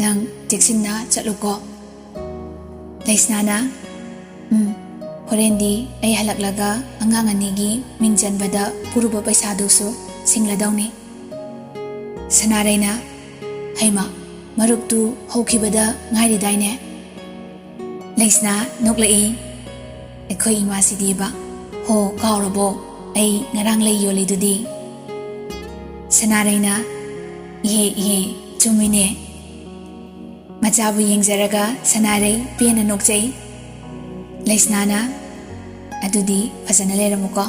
ꯅꯪ ꯆꯦꯛꯁꯤꯟꯅ ꯆꯠꯂꯨꯀꯣ꯫" ꯂꯩꯁꯅꯥꯅ, "ꯎꯝ, ꯍꯣꯔꯦꯟꯗꯤ ꯑꯩ ꯍꯜꯂꯛꯂꯒ ꯑꯉꯥꯡ ꯑꯅꯤꯒꯤ ꯃꯤꯡ ꯆꯟꯕꯗ ꯄꯨꯔꯨꯕ ꯄꯩꯁꯥꯗꯨꯁꯨ ꯁꯤꯡꯂꯗꯧꯅꯤ꯫ ꯁꯅꯥꯔꯩꯅ, "ꯍꯩꯃꯥ, ꯃꯔꯨꯞꯇꯨ ꯍꯧꯈꯤꯕꯗ ꯉꯥꯏꯔꯤꯗꯥꯏꯅꯦ?" ꯂꯩꯁꯅꯥ ꯅꯣꯛꯂꯛꯏ꯫ "ꯑꯩꯈꯣꯏ ꯏꯃꯥꯁꯤꯗꯤꯕ, ꯍꯣ, ꯀꯥꯎꯔꯕꯣ? ꯑꯩ ꯉꯔꯥꯡ ꯂꯩ ꯌꯣꯜꯂꯤꯗꯨꯗꯤ?" ꯁꯅꯥꯔꯩꯅ, "ꯏꯍꯦ, ꯏꯍꯦ, ꯆꯨꯝꯃꯤꯅꯦ꯫" ꯃꯆꯥꯕꯨ ꯌꯦꯡꯖꯔꯒ ꯁꯅꯥꯔꯩ ꯄꯦꯟꯅ ꯅꯣꯛꯆꯩ꯫ ꯂꯩꯁꯅꯥꯅ, "ꯑꯗꯨꯗꯤ ꯐꯖꯅ ꯂꯩꯔꯝꯃꯨꯀꯣ,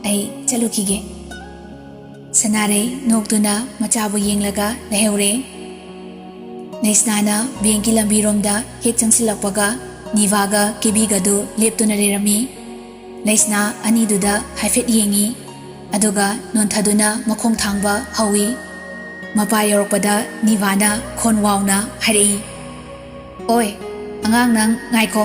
ꯑꯩ ꯆꯠꯂꯨꯈꯤꯒꯦ꯫" ꯁꯅꯥꯔꯩ ꯅꯣꯛꯇꯨꯅ ꯃꯆꯥꯕꯨ ꯌꯦꯡꯂꯒ ꯂꯩꯍꯧꯔꯦ꯫ ꯂꯩꯁꯅꯥꯅ ꯕꯦꯡꯀꯤ ꯂꯝꯕꯤꯔꯣꯝꯗ ꯍꯦꯛ ꯆꯪꯁꯤꯜꯂꯛꯄꯒ ꯅꯤꯚꯥꯒ ꯀꯦꯕꯤꯒꯗꯨ ꯂꯦꯞꯇꯨꯅ ꯂꯩꯔꯝꯃꯤ꯫ ꯂꯩꯁꯅꯥ ꯑꯅꯤꯗꯨꯗ ꯍꯥꯏꯐꯦꯠ ꯌꯦꯡꯉꯤ, ꯑꯗꯨꯒ ꯅꯣꯟꯊꯗꯨꯅ ꯃꯈꯣꯡ ꯊꯥꯡꯕ ꯍꯧꯏ꯫ ꯃꯄꯥ ꯌꯧꯔꯛꯄꯗ ꯅꯤꯚꯥꯅ ꯈꯣꯟ ꯋꯥꯎꯅ ꯍꯥꯏꯔꯛꯏ, "ꯑꯣꯏ, ꯑꯉꯥꯡ ꯅꯪ ꯉꯥꯏꯈꯣ,